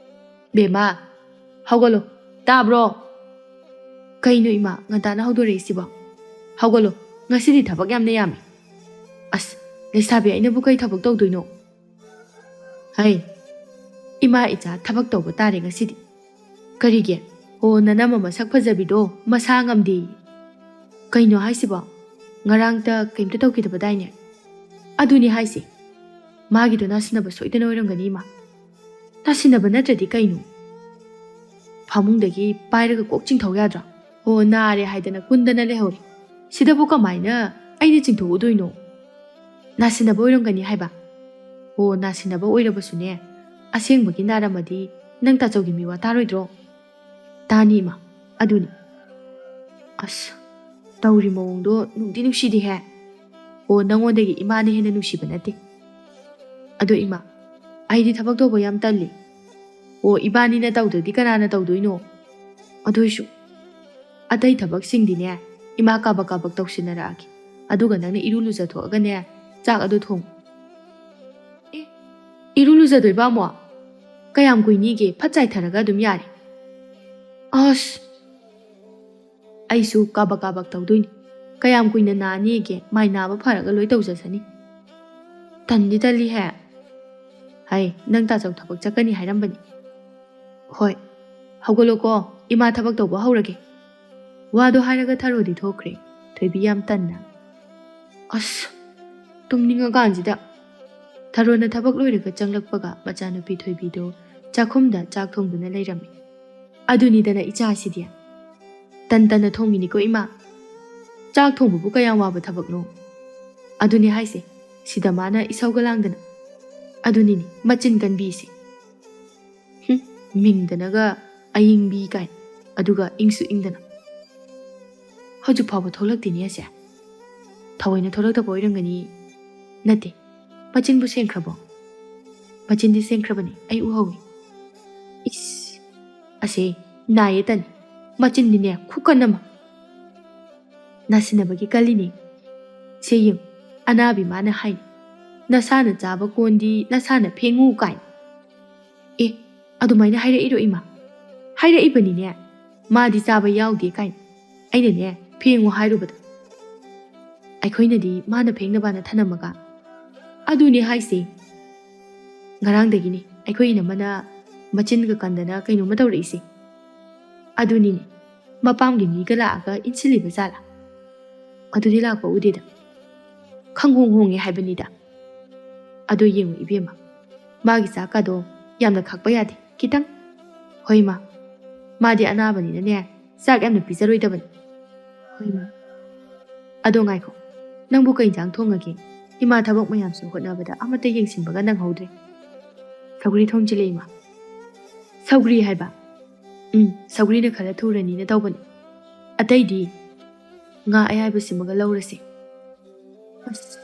"ꯕꯦꯝꯃ, ꯍꯧꯒꯠꯂꯣ, ꯇꯥꯕ꯭ꯔꯣ?" "ꯀꯩꯅꯣ ꯏꯃꯥ, ꯉꯟꯇꯥꯅ ꯍꯧꯗꯣꯔꯛꯏꯁꯤꯕꯣ? ꯍꯧꯒꯠꯂꯣ, ꯉꯁꯤꯗꯤ ꯊꯕꯛ ꯌꯥꯝꯅ ꯌꯥꯝꯃꯤ꯫" "ꯑꯁ, ꯂꯩꯁꯥꯕꯤ ꯑꯩꯅꯕꯨ ꯀꯩ ꯊꯕꯛ ꯇꯧꯗꯣꯏꯅꯣ?" "ꯍꯩ, ꯏꯃꯥ ꯏꯆꯥ ꯊꯕꯛ ꯇꯧꯕ ꯇꯥꯔꯦ ꯉꯁꯤꯗꯤ꯫" "ꯀꯔꯤꯒꯤ?" "ꯑꯣ, ꯅꯅꯝꯃ ꯃꯁꯛ ꯐꯖꯕꯤꯗꯣ ꯃꯁꯥ ꯉꯝꯗꯦꯌꯦ꯫" "ꯀꯩꯅꯣ ꯍꯥꯏꯁꯤꯕꯣ? ꯉꯔꯥꯡꯇ ꯀꯩꯝꯇ ꯇꯧꯈꯤꯗꯕꯗꯥꯏꯅꯦ?" "ꯑꯗꯨꯅꯤ ꯍꯥꯏꯁꯦ꯫ ꯃꯥꯒꯤꯗꯣ ꯅꯥꯁꯤꯟꯅꯕ ꯁꯣꯏꯗꯅ ꯑꯣꯏꯔꯝꯒꯅꯤ, ꯏꯃꯥ꯫" "ꯅꯥꯁꯤꯟꯅꯕ ꯅꯠꯇ꯭ꯔꯗꯤ ꯀꯩꯅꯣ? ꯐꯃꯨꯡꯗꯒꯤ ꯄꯥꯏꯔꯒ ꯀꯣꯛ ꯆꯤꯡꯊꯧ ꯌꯥꯗ꯭ꯔꯣ? ꯑꯣ, ꯅꯥꯔꯦ ꯍꯥꯏꯗꯅ ꯀꯨꯟꯗꯅ ꯂꯩꯍꯧꯔꯦ꯫ ꯁꯤꯗꯕꯨ ꯀꯃꯥꯏꯅ ꯑꯩꯅ ꯆꯤꯡꯊꯣꯛꯎꯗꯣꯏꯅꯣ?" "ꯅꯥꯁꯤꯟꯅꯕ ꯑꯣꯏꯔꯝꯒꯅꯤ ꯍꯥꯏꯕ?" "ꯑꯣ, ꯅꯥꯁꯤꯟꯅꯕ ꯑꯣꯏꯔꯕꯁꯨꯅꯦ, ꯑꯁꯦꯡꯕꯒꯤ ꯅꯥꯔꯝꯃꯗꯤ ꯅꯪ ꯇꯥꯆꯧꯒꯤ ꯃꯤꯋꯥ ꯇꯥꯔꯣꯏꯗ꯭ꯔꯣ?" "ꯇꯥꯅꯤ, ꯏꯃꯥ, ꯑꯗꯨꯅꯤ꯫" "ꯑꯁ, ꯇꯧꯔꯤ ꯃꯑꯣꯡꯗꯣ ꯅꯨꯡꯗꯤ ꯅꯨꯡꯁꯤꯗꯦꯍꯦ꯫ ꯑꯣ, ꯅꯪꯉꯣꯟꯗꯒꯤ ꯏꯃꯥꯅ ꯍꯦꯟꯅ ꯅꯨꯡꯁꯤꯕ ꯅꯠꯇꯦ꯫ ꯑꯗꯣ ꯏꯃꯥ, ꯑꯩꯗꯤ ꯊꯕꯛ ꯇꯧꯕ ꯌꯥꯝ ꯇꯜꯂꯤ꯫ ꯑꯣ, ꯏꯕꯥꯅꯤꯅ ꯇꯧꯗ꯭ꯔꯗꯤ ꯀꯅꯥꯅ ꯇꯧꯗꯣꯏꯅꯣ? ꯑꯗꯨꯏꯁꯨ ꯑꯇꯩ ꯊꯕꯛꯁꯤꯡꯗꯤꯅꯦ, ꯏꯃꯥ ꯀꯥꯕꯛ ꯀꯥꯕꯛ ꯇꯧꯁꯤꯟꯅꯔꯛꯑꯒꯦ꯫ ꯑꯗꯨꯒ ꯅꯪꯅ ꯏꯔꯨ ꯂꯨꯖꯊꯣꯛꯑꯒꯅꯦ, ꯆꯥꯛ ꯑꯗꯨ ꯊꯣꯡꯉꯨ꯫ ꯑꯦ, ꯏꯔꯨ ꯂꯨꯖꯗꯣꯏꯕ ꯑꯃꯨꯛ? ꯀꯌꯥꯝ ꯀꯨꯏꯅꯤꯒꯦ? ꯐꯠ ꯆꯥꯏꯊꯔꯒ ꯑꯗꯨꯝ ꯌꯥꯔꯦ꯫ ꯑꯁ! ꯑꯩꯁꯨ ꯀꯥꯕꯛ ꯀꯥꯕꯛ ꯇꯧꯗꯣꯏꯅꯤ꯫ ꯀꯌꯥꯝ ꯀꯨꯏꯅ ꯅꯥꯅꯤꯒꯦ? ꯃꯥꯏ ꯅꯥꯕ ꯐꯔꯒ ꯂꯣꯏ ꯇꯧꯖꯁꯅꯤ꯫ ꯇꯟꯗꯤ ꯇꯜꯂꯤꯍꯦ꯫ ꯍꯩ, ꯅꯪ ꯇꯥꯆꯧ ꯊꯕꯛ ꯆꯠꯀꯅꯤ ꯍꯥꯏꯔꯝꯕꯅꯤ꯫ ꯍꯣꯏ, ꯍꯧꯒꯠꯂꯣꯀꯣ, ꯏꯃꯥ ꯊꯕꯛ ꯇꯧꯕ ꯍꯧꯔꯒꯦ꯫ ꯋꯥꯗꯣ ꯍꯥꯏꯔꯒ ꯊꯔꯣꯗꯤ ꯊꯣꯛꯈ꯭ꯔꯦ, ꯊꯣꯏꯕꯤ ꯌꯥꯝ ꯇꯟꯅ꯫ ꯑꯁ, ꯇꯨꯝꯅꯤꯡꯉꯀꯥꯟꯁꯤꯗ꯫ ꯊꯔꯣꯅ ꯊꯕꯛ ꯂꯣꯏꯔꯒ ꯆꯪꯂꯛꯄꯒ ꯃꯆꯥꯅꯨꯄꯤ ꯊꯣꯏꯕꯤꯗꯣ ꯆꯥꯛꯈꯨꯝꯗ ꯆꯥꯛ ꯊꯣꯡꯗꯨꯅ ꯂꯩꯔꯝꯃꯤ꯫ ꯑꯗꯨꯅꯤꯗꯅ ꯏꯆꯥꯁꯤꯗꯤ꯫ ꯇꯟ ꯇꯟꯅ ꯊꯣꯡꯉꯤꯅꯤꯀꯣ ꯏꯃꯥ꯫ ꯆꯥꯛ ꯊꯣꯡꯕꯕꯨ ꯀꯌꯥꯝ ꯋꯥꯕ ꯊꯕꯛꯅꯣ? ꯑꯗꯨꯅꯤ ꯍꯥꯏꯁꯦ, ꯁꯤꯗ ꯃꯥꯅ ꯏꯁꯧꯒ ꯂꯥꯡꯗꯅ꯫ ꯑꯗꯨꯅꯤꯅꯦ ꯃꯆꯤꯟ ꯀꯟꯕꯤꯁꯦ꯫ ꯍꯨꯝ, ꯃꯤꯡꯗꯅꯒ ꯑꯌꯤꯡꯕꯤ ꯀꯥꯏꯅ, ꯑꯗꯨꯒ ꯏꯪꯁꯨ ꯏꯪꯗꯅ꯫ ꯍꯧꯖꯤꯛ ꯐꯥꯎꯕ ꯊꯣꯛꯂꯛꯇꯦꯅꯦ ꯑꯁꯦ꯫ ꯊꯑꯣꯏꯅ ꯊꯣꯛꯂꯛꯇꯕ ꯑꯣꯏꯔꯝꯒꯅꯤ꯫ ꯅꯠꯇꯦ, ꯃꯆꯤꯟꯕꯨ ꯁꯦꯡꯈ꯭ꯔꯕꯣ? ꯃꯆꯤꯟꯗꯤ ꯁꯦꯡꯈ꯭ꯔꯕꯅꯤ, ꯑꯩ ꯎꯍꯧꯏ꯫ ꯏꯁ, ꯑꯁꯦ ꯅꯥꯏꯌꯦ ꯇꯅꯤ꯫ ꯃꯆꯤꯟꯗꯤꯅꯦ ꯈꯨꯀꯟ ꯑꯃ꯫ ꯅꯥꯁꯤꯟꯅꯕꯒꯤ ꯀꯜꯂꯤꯅꯦ꯫ ꯁꯦ ꯌꯦꯡꯉꯨ, ꯑꯅꯥꯕꯤ ꯃꯥꯅ ꯍꯥꯏꯅꯤ, "ꯅꯁꯥꯅ ꯆꯥꯕ ꯀꯣꯟꯗꯤ ꯅꯁꯥꯅ ꯐꯦꯡꯉꯨ" ꯀꯥꯏꯅ꯫ ꯑꯦ, ꯑꯗꯨꯃꯥꯏꯅ ꯍꯥꯏꯔꯛꯏꯔꯣ ꯏꯃꯥ? ꯍꯥꯏꯔꯛꯏꯕꯅꯤꯅꯦ꯫ ꯃꯥꯗꯤ ꯆꯥꯕ ꯌꯥꯎꯗꯦ ꯀꯥꯏꯅ꯫ ꯑꯩꯅꯅꯦ, ꯐꯦꯡꯉꯨ ꯍꯥꯏꯔꯨꯕꯗ꯫ ꯑꯩꯈꯣꯏꯅꯗꯤ ꯃꯥꯅ ꯐꯦꯡꯅꯕꯅ ꯊꯅꯝꯃꯒ꯫ ꯑꯗꯨꯅꯦ ꯍꯥꯏꯁꯦ꯫ ꯉꯔꯥꯡꯗꯒꯤꯅꯤ ꯑꯩꯈꯣꯏ ꯏꯅꯝꯃꯅ ꯃꯆꯤꯟꯒ ꯀꯟꯗꯅ ꯀꯩꯅꯣꯝꯃ ꯇꯧꯔꯛꯏꯁꯦ꯫ ꯑꯗꯨꯅꯤꯅꯦ, ꯃꯄꯥꯝꯒꯤ ꯃꯤꯒ ꯂꯥꯛꯑꯒ ꯏꯟꯁꯤꯜꯂꯤꯕ ꯖꯥꯠꯂꯥ? ꯑꯗꯨꯗꯤ ꯂꯥꯛꯄ ꯎꯗꯦꯗ꯫ ꯈꯪꯍꯣꯡ ꯍꯣꯡꯉꯦ ꯍꯥꯏꯕꯅꯤꯗ꯫ ꯑꯗꯣ ꯌꯦꯡꯉꯨ ꯏꯕꯦꯝꯃ, ꯃꯥꯒꯤ ꯆꯥꯛꯀꯗꯣ ꯌꯥꯝꯅ ꯈꯥꯛꯄ ꯌꯥꯗꯦ, ꯈꯤꯇꯪ꯫ ꯍꯣꯏ ꯃꯥ, ꯃꯥꯗꯤ ꯑꯅꯥꯕꯅꯤꯅꯅꯦ, ꯆꯥꯛ ꯌꯥꯝꯅ ꯄꯤꯖꯔꯣꯏꯗꯕꯅꯤ꯫ ꯍꯣꯏ ꯃꯥ꯫ ꯑꯗꯣ ꯉꯥꯏꯈꯣ, ꯅꯪꯕꯨ ꯀꯩ ꯏꯟꯖꯥꯡ ꯊꯣꯡꯉꯒꯦ? ꯏꯃꯥ ꯊꯕꯛ ꯃꯌꯥꯝꯁꯨ ꯍꯣꯠꯅꯕꯗ ꯑꯃꯠꯇ ꯌꯦꯡꯁꯤꯟꯕꯒ ꯅꯪꯍꯧꯗ꯭ꯔꯦ꯫ ꯁꯧꯒ꯭ꯔꯤ ꯊꯣꯡꯖꯤꯜꯂꯦ ꯏꯃꯥ꯫ ꯁꯧꯒ꯭ꯔꯤ ꯍꯥꯏꯕ? ꯎꯝ, ꯁꯧꯒ꯭ꯔꯤꯅ ꯈꯔ ꯊꯨꯔꯅꯤꯅ ꯇꯧꯕꯅꯦ꯫ ꯑꯇꯩꯗꯤ ꯉꯥ ꯑꯌꯥꯏꯕꯁꯤꯃꯒ ꯂꯧꯔꯁꯦ꯫ ꯑꯁ,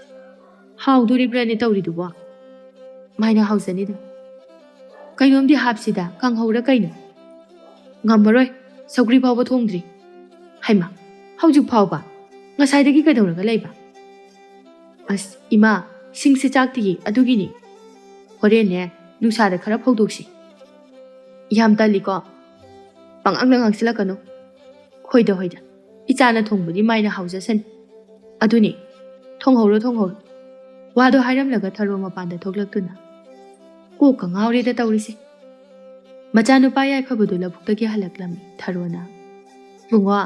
ꯍꯥꯎꯗꯣꯔꯤꯕ꯭ꯔꯥꯅꯦ ꯇꯧꯔꯤꯗꯨꯕꯣ? ꯃꯥꯏꯅ ꯍꯥꯎꯖꯅꯤꯗ꯫ ꯀꯩꯅꯣꯝꯗꯤ ꯍꯥꯞꯁꯤꯗ, ꯀꯥꯡꯍꯧꯔ ꯀꯩꯅꯣ? ꯉꯝꯃꯔꯣꯏ, ꯁꯧꯒ꯭ꯔꯤ ꯐꯥꯎꯕ ꯊꯣꯡꯗ꯭ꯔꯤ꯫ ꯍꯩꯃꯥ, ꯍꯧꯖꯤꯛ ꯐꯥꯎꯕ? ꯉꯁꯥꯏꯗꯒꯤ ꯀꯩꯗꯧꯔꯒ ꯂꯩꯕ? ꯑꯁ ꯏꯃꯥ, ꯁꯤꯡꯁꯦ ꯆꯥꯛꯇꯤꯌꯦ, ꯑꯗꯨꯒꯤꯅꯤ꯫ ꯍꯣꯔꯦꯟꯅꯦ ꯅꯨꯡꯁꯥꯗ ꯈꯔ ꯐꯧꯗꯣꯛꯁꯤ꯫ ꯌꯥꯝ ꯇꯜꯂꯤꯀꯣ꯫ ꯄꯉꯥꯡꯗ ꯉꯥꯡꯁꯤꯜꯂꯛꯀꯅꯨ꯫ ꯍꯣꯏꯗ ꯍꯣꯏꯗ, ꯏꯆꯥꯅ ꯊꯣꯡꯕꯗꯤ ꯃꯥꯏꯅ ꯍꯥꯎꯖꯁꯅꯤ꯫ ꯑꯗꯨꯅꯤ, ꯊꯣꯡꯍꯧꯔꯣ ꯊꯣꯡꯍꯧꯔꯣ꯫ ꯋꯥꯗꯣ ꯍꯥꯏꯔꯝꯂꯒ ꯊꯔꯣ ꯃꯄꯥꯟꯗ ꯊꯣꯛꯂꯛꯇꯨꯅ, ꯀꯣꯛꯀ ꯉꯥꯎꯔꯦꯗ ꯇꯧꯔꯤꯁꯦ꯫ ꯃꯆꯥꯅꯨꯄꯥ ꯌꯥꯏꯐꯕꯗꯨ ꯂꯧꯕꯨꯛꯇꯒꯤ ꯍꯜꯂꯛꯂꯝꯃꯤ ꯊꯔꯣꯅ꯫ "ꯕꯨꯡꯉꯣ,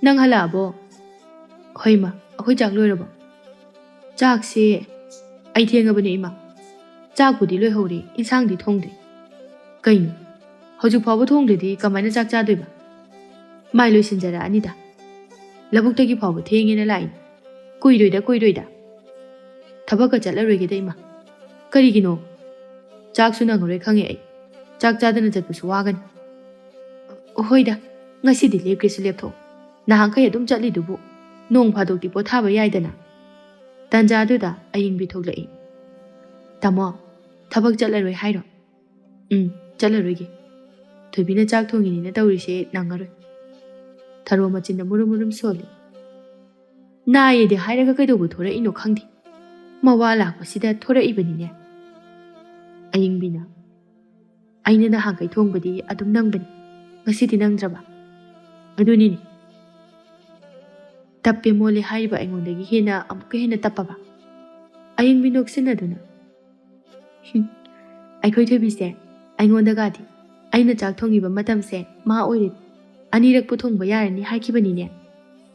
ꯅꯪ ꯍꯜꯂꯛꯑꯕꯣ?" "ꯍꯣꯏ ꯏꯃꯥ, ꯑꯩꯈꯣꯏ ꯆꯥꯛ ꯂꯣꯏꯔꯕꯣ?" "ꯆꯥꯛꯁꯦ ꯑꯩ ꯊꯦꯡꯉꯕꯅꯦ ꯏꯃꯥ꯫ ꯆꯥꯛꯄꯨꯗꯤ ꯂꯣꯏꯍꯧꯔꯦ, ꯏꯟꯁꯥꯡꯗꯤ ꯊꯣꯡꯗ꯭ꯔꯤ꯫" "ꯀꯩꯅꯣ, ꯍꯧꯖꯤꯛ ꯐꯥꯎꯕ ꯊꯣꯡꯗ꯭ꯔꯗꯤ ꯀꯃꯥꯏꯅ ꯆꯥꯛ ꯆꯥꯗꯣꯏꯕ?" "ꯃꯥꯏ ꯂꯣꯏꯁꯤꯟꯖꯔꯛꯑꯅꯤꯗ꯫ ꯂꯧꯕꯨꯛꯇꯒꯤ ꯐꯥꯎꯕ ꯊꯦꯡꯉꯦꯅ ꯂꯥꯛꯏꯅꯤ꯫ ꯀꯨꯏꯔꯣꯏꯗ ꯀꯨꯏꯔꯣꯏꯗ꯫ ꯊꯕꯛꯀ ꯆꯠꯂꯔꯣꯏꯒꯦꯗ ꯏꯃꯥ꯫" "ꯀꯔꯤꯒꯤꯅꯣ?" "ꯆꯥꯛꯁꯨ ꯅꯪꯉꯔꯣꯏ ꯈꯪꯉꯦ ꯑꯩ꯫ ꯆꯥꯛ ꯆꯥꯗꯅ ꯆꯠꯄꯁꯨ ꯋꯥꯒꯅꯤ꯫" "ꯍꯣꯏꯗ, ꯉꯁꯤꯗꯤ ꯂꯦꯞꯀꯦꯁꯨ ꯂꯦꯞꯊꯣꯛꯑꯣ꯫ ꯅꯍꯥꯟꯈꯩ ꯑꯗꯨꯝ ꯆꯠꯂꯤꯗꯨꯕꯨ꯫ ꯅꯣꯡ ꯐꯥꯗꯣꯛꯇꯤ ꯄꯣꯊꯥꯕ ꯌꯥꯏꯗꯅ꯫" ꯇꯥꯟꯖꯥꯗꯨꯗ ꯑꯌꯤꯡꯕꯤ ꯊꯣꯛꯂꯛꯏ꯫ "ꯇꯥꯃꯣ, ꯊꯕꯛ ꯆꯠꯂꯔꯣꯏ ꯍꯥꯏꯔꯣ?" "ꯎꯝ, ꯆꯠꯂꯔꯣꯏꯒꯦ꯫ ꯊꯣꯏꯕꯤꯅ ꯆꯥꯛ ꯊꯣꯡꯉꯤꯅꯤꯅ ꯇꯧꯔꯤꯁꯦ ꯅꯪꯉꯔꯣꯏ꯫" ꯊꯔꯣ ꯃꯆꯤꯟꯗ ꯃꯨꯔꯨꯝ ꯃꯨꯔꯨꯝ ꯁꯣꯜꯂꯤ꯫ "ꯅꯥꯏꯌꯦꯗꯤ ꯍꯥꯏꯔꯒ ꯀꯩꯗꯧꯕ ꯊꯣꯔꯛꯏꯅꯣ ꯈꯪꯗꯦ꯫ ꯃꯋꯥ ꯂꯥꯛꯄꯁꯤꯗ ꯊꯣꯔꯛꯏꯕꯅꯤꯅꯦ꯫" ꯑꯌꯤꯡꯕꯤꯅ, "ꯑꯩꯅ ꯅꯍꯥꯟꯈꯩ ꯊꯣꯡꯕꯗꯤ ꯑꯗꯨꯝ ꯅꯪꯕꯅꯤ, ꯉꯁꯤꯗꯤ ꯅꯪꯗ꯭ꯔꯕ?" "ꯑꯗꯨꯅꯤꯅꯦ, ꯇꯞꯄꯦ ꯃꯣꯜꯂꯦ ꯍꯥꯏꯔꯤꯕ ꯑꯩꯉꯣꯟꯗꯒꯤ ꯍꯦꯟꯅ ꯑꯃꯨꯛꯀ ꯍꯦꯟꯅ ꯇꯞꯄꯕ?" ꯑꯌꯤꯡꯕꯤ ꯅꯣꯛꯁꯤꯟꯅꯗꯨꯅ, "ꯍꯨꯝ, ꯑꯩꯈꯣꯏ ꯊꯣꯏꯕꯤꯁꯦ ꯑꯩꯉꯣꯟꯗꯒꯗꯤ ꯑꯩꯅ ꯆꯥꯛ ꯊꯣꯡꯉꯤꯕ ꯃꯇꯝꯁꯦ ꯃꯥ ꯑꯣꯏꯔꯗꯤ ꯑꯅꯤꯔꯛꯄꯨ ꯊꯣꯡꯕ ꯌꯥꯔꯅꯤ ꯍꯥꯏꯈꯤꯕꯅꯤꯅꯦ,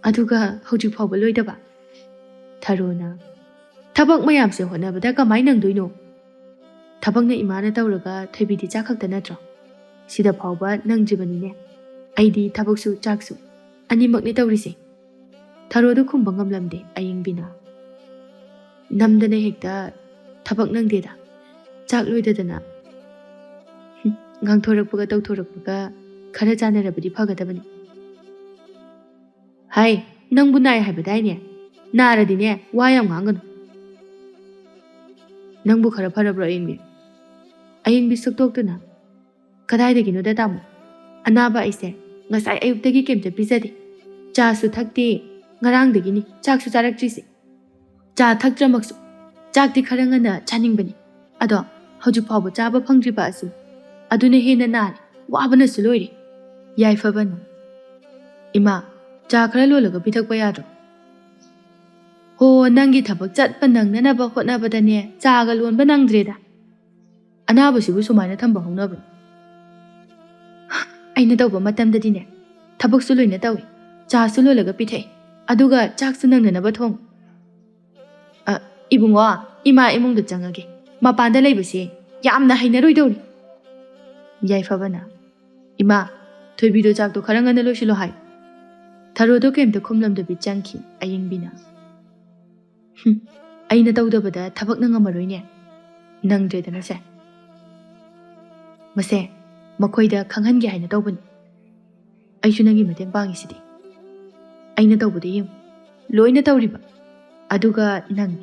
ꯑꯗꯨꯒ ꯍꯧꯖꯤꯛ ꯐꯥꯎꯕ ꯂꯣꯏꯗꯕ꯫" ꯊꯔꯣꯅ, "ꯊꯕꯛ ꯃꯌꯥꯝꯁꯦ ꯍꯣꯠꯅꯕꯗ ꯀꯃꯥꯏ ꯅꯪꯗꯣꯏꯅꯣ? ꯊꯕꯛꯅ ꯏꯃꯥꯅ ꯇꯧꯔꯒ ꯊꯣꯏꯕꯤꯗꯤ ꯆꯥꯛ ꯈꯛꯇ ꯅꯠꯇ꯭ꯔꯣ? ꯁꯤꯗ ꯐꯥꯎꯕ ꯅꯪꯗ꯭ꯔꯤꯕꯅꯤꯅꯦ꯫ ꯑꯩꯗꯤ ꯊꯕꯛꯁꯨ ꯆꯥꯛꯁꯨ ꯑꯅꯤꯃꯛꯅꯦ ꯇꯧꯔꯤꯁꯦ꯫" ꯊꯔꯣꯗ ꯈꯨꯝꯕ ꯉꯝꯂꯝꯗꯦ ꯑꯌꯤꯡꯕꯤꯅ꯫ "ꯅꯝꯗꯅ ꯍꯦꯛꯇ ꯊꯕꯛ ꯅꯪꯗꯦꯗ, ꯆꯥꯛ ꯂꯣꯏꯗꯗꯅ꯫ ꯍꯨꯝ, ꯉꯥꯡꯊꯣꯔꯛꯄꯒ ꯇꯧꯊꯣꯔꯛꯄꯒ ꯈꯔ ꯆꯥꯟꯅꯔꯕꯗꯤ ꯐꯒꯗꯕꯅꯤ꯫" "ꯍꯥꯏ, ꯅꯪꯕꯨ ꯅꯥꯏ ꯍꯥꯏꯕꯗꯥꯏꯅꯦ? ꯅꯥꯔꯗꯤꯅꯦ ꯋꯥ ꯌꯥꯝ ꯉꯥꯡꯒꯅꯨ꯫" "ꯅꯪꯕꯨ ꯈꯔ ꯐꯔꯕ꯭ꯔꯣ ꯑꯌꯤꯡꯕꯤ?" ꯑꯌꯤꯡꯕꯤ ꯁꯨꯛꯇꯣꯛꯇꯨꯅ, "ꯀꯗꯥꯏꯗꯒꯤꯅꯣꯗ ꯇꯥꯃꯣ? ꯑꯅꯥꯕ ꯑꯩꯁꯦ ꯉꯁꯥꯏ ꯑꯌꯨꯛꯇꯒꯤ ꯀꯩꯝꯇ ꯄꯤꯖꯗꯦ꯫ ꯆꯥꯁꯨ ꯊꯛꯇꯦ, ꯉꯔꯥꯡꯗꯒꯤꯅꯤ ꯆꯥꯛꯁꯨ ꯆꯥꯔꯛꯇ꯭ꯔꯤꯁꯦ꯫ ꯆꯥ ꯊꯛꯇ꯭ꯔꯃꯛꯁꯨ ꯆꯥꯛꯇꯤ ꯈꯔ ꯉꯟꯅ ꯆꯥꯅꯤꯡꯕꯅꯤ꯫ ꯑꯗꯣ ꯍꯧꯖꯤꯛ ꯐꯥꯎꯕ ꯆꯥꯕ ꯐꯪꯗ꯭ꯔꯤꯕ ꯑꯁꯤ ꯑꯗꯨꯅ ꯍꯦꯟꯅ ꯅꯥꯔꯦ, ꯋꯥꯕꯅꯁꯨ ꯂꯣꯏꯔꯦ꯫ ꯌꯥꯏꯐꯕꯅ, "ꯏꯃꯥ, ꯆꯥ ꯈꯔ ꯂꯣꯜꯂꯒ ꯄꯤꯊꯛꯄ ꯌꯥꯗ꯭ꯔꯣ?" "ꯍꯣ, ꯅꯪꯒꯤ ꯊꯕꯛ ꯆꯠꯄ ꯅꯪꯅꯅꯕ ꯍꯣꯠꯅꯕꯗꯅꯦ ꯆꯥꯒ ꯂꯣꯟꯕ ꯅꯪꯗ꯭ꯔꯦꯗ꯫ ꯑꯅꯥꯕꯁꯤꯕꯨ ꯁꯨꯃꯥꯏꯅ ꯊꯝꯕ ꯍꯧꯅꯕ꯭ꯔꯣ?" "ꯑꯩꯅ ꯇꯧꯕ ꯃꯇꯝꯗꯗꯤꯅꯦ ꯊꯕꯛꯁꯨ ꯂꯣꯏꯅ ꯇꯧꯏ, ꯆꯥꯁꯨ ꯂꯣꯜꯂꯒ ꯄꯤꯊꯛꯏ, ꯑꯗꯨꯒ ꯆꯥꯛꯁꯨ ꯅꯪꯅꯅꯕ ꯊꯣꯡ꯫ ꯑ, ꯏꯕꯨꯡꯉꯣ, ꯏꯃꯥ ꯏꯃꯨꯡꯗ ꯆꯪꯉꯒꯦ꯫ ꯃꯄꯥꯟꯗ ꯂꯩꯕꯁꯦ ꯌꯥꯝꯅ ꯍꯩꯅꯔꯣꯏꯗꯧꯔꯤ꯫" ꯌꯥꯏꯐꯕꯅ, "ꯏꯃꯥ, ꯊꯣꯏꯕꯤꯗꯣ ꯆꯥꯛꯇꯣ ꯈꯔ ꯉꯟꯅ ꯂꯣꯏꯁꯤꯜꯂꯣ ꯍꯥꯏ꯫" ꯊꯔꯣꯗꯣ ꯀꯩꯝꯇ ꯈꯨꯝꯂꯝꯗꯕꯤ ꯆꯪꯈꯤ ꯑꯌꯤꯡꯕꯤꯅ꯫ "ꯍꯨꯝ, ꯑꯩꯅ ꯇꯧꯗꯕꯗ ꯊꯕꯛꯅ ꯉꯝꯃꯔꯣꯏꯅꯦ꯫ ꯅꯪꯗ꯭ꯔꯦꯗꯅꯁꯦ꯫ ꯃꯁꯦ ꯃꯈꯣꯏꯗ ꯈꯪꯍꯟꯒꯦ ꯍꯥꯏꯅ ꯇꯧꯕꯅꯤ꯫ ꯑꯩꯁꯨ ꯅꯪꯒꯤ ꯃꯇꯦꯡ ꯄꯥꯡꯉꯤꯁꯤꯗꯤ꯫ ꯑꯩꯅ ꯇꯧꯕꯗ ꯌꯦꯡꯉꯨ, ꯂꯣꯏꯅ ꯇꯧꯔꯤꯕ꯫ ꯑꯗꯨꯒ ꯅꯪ,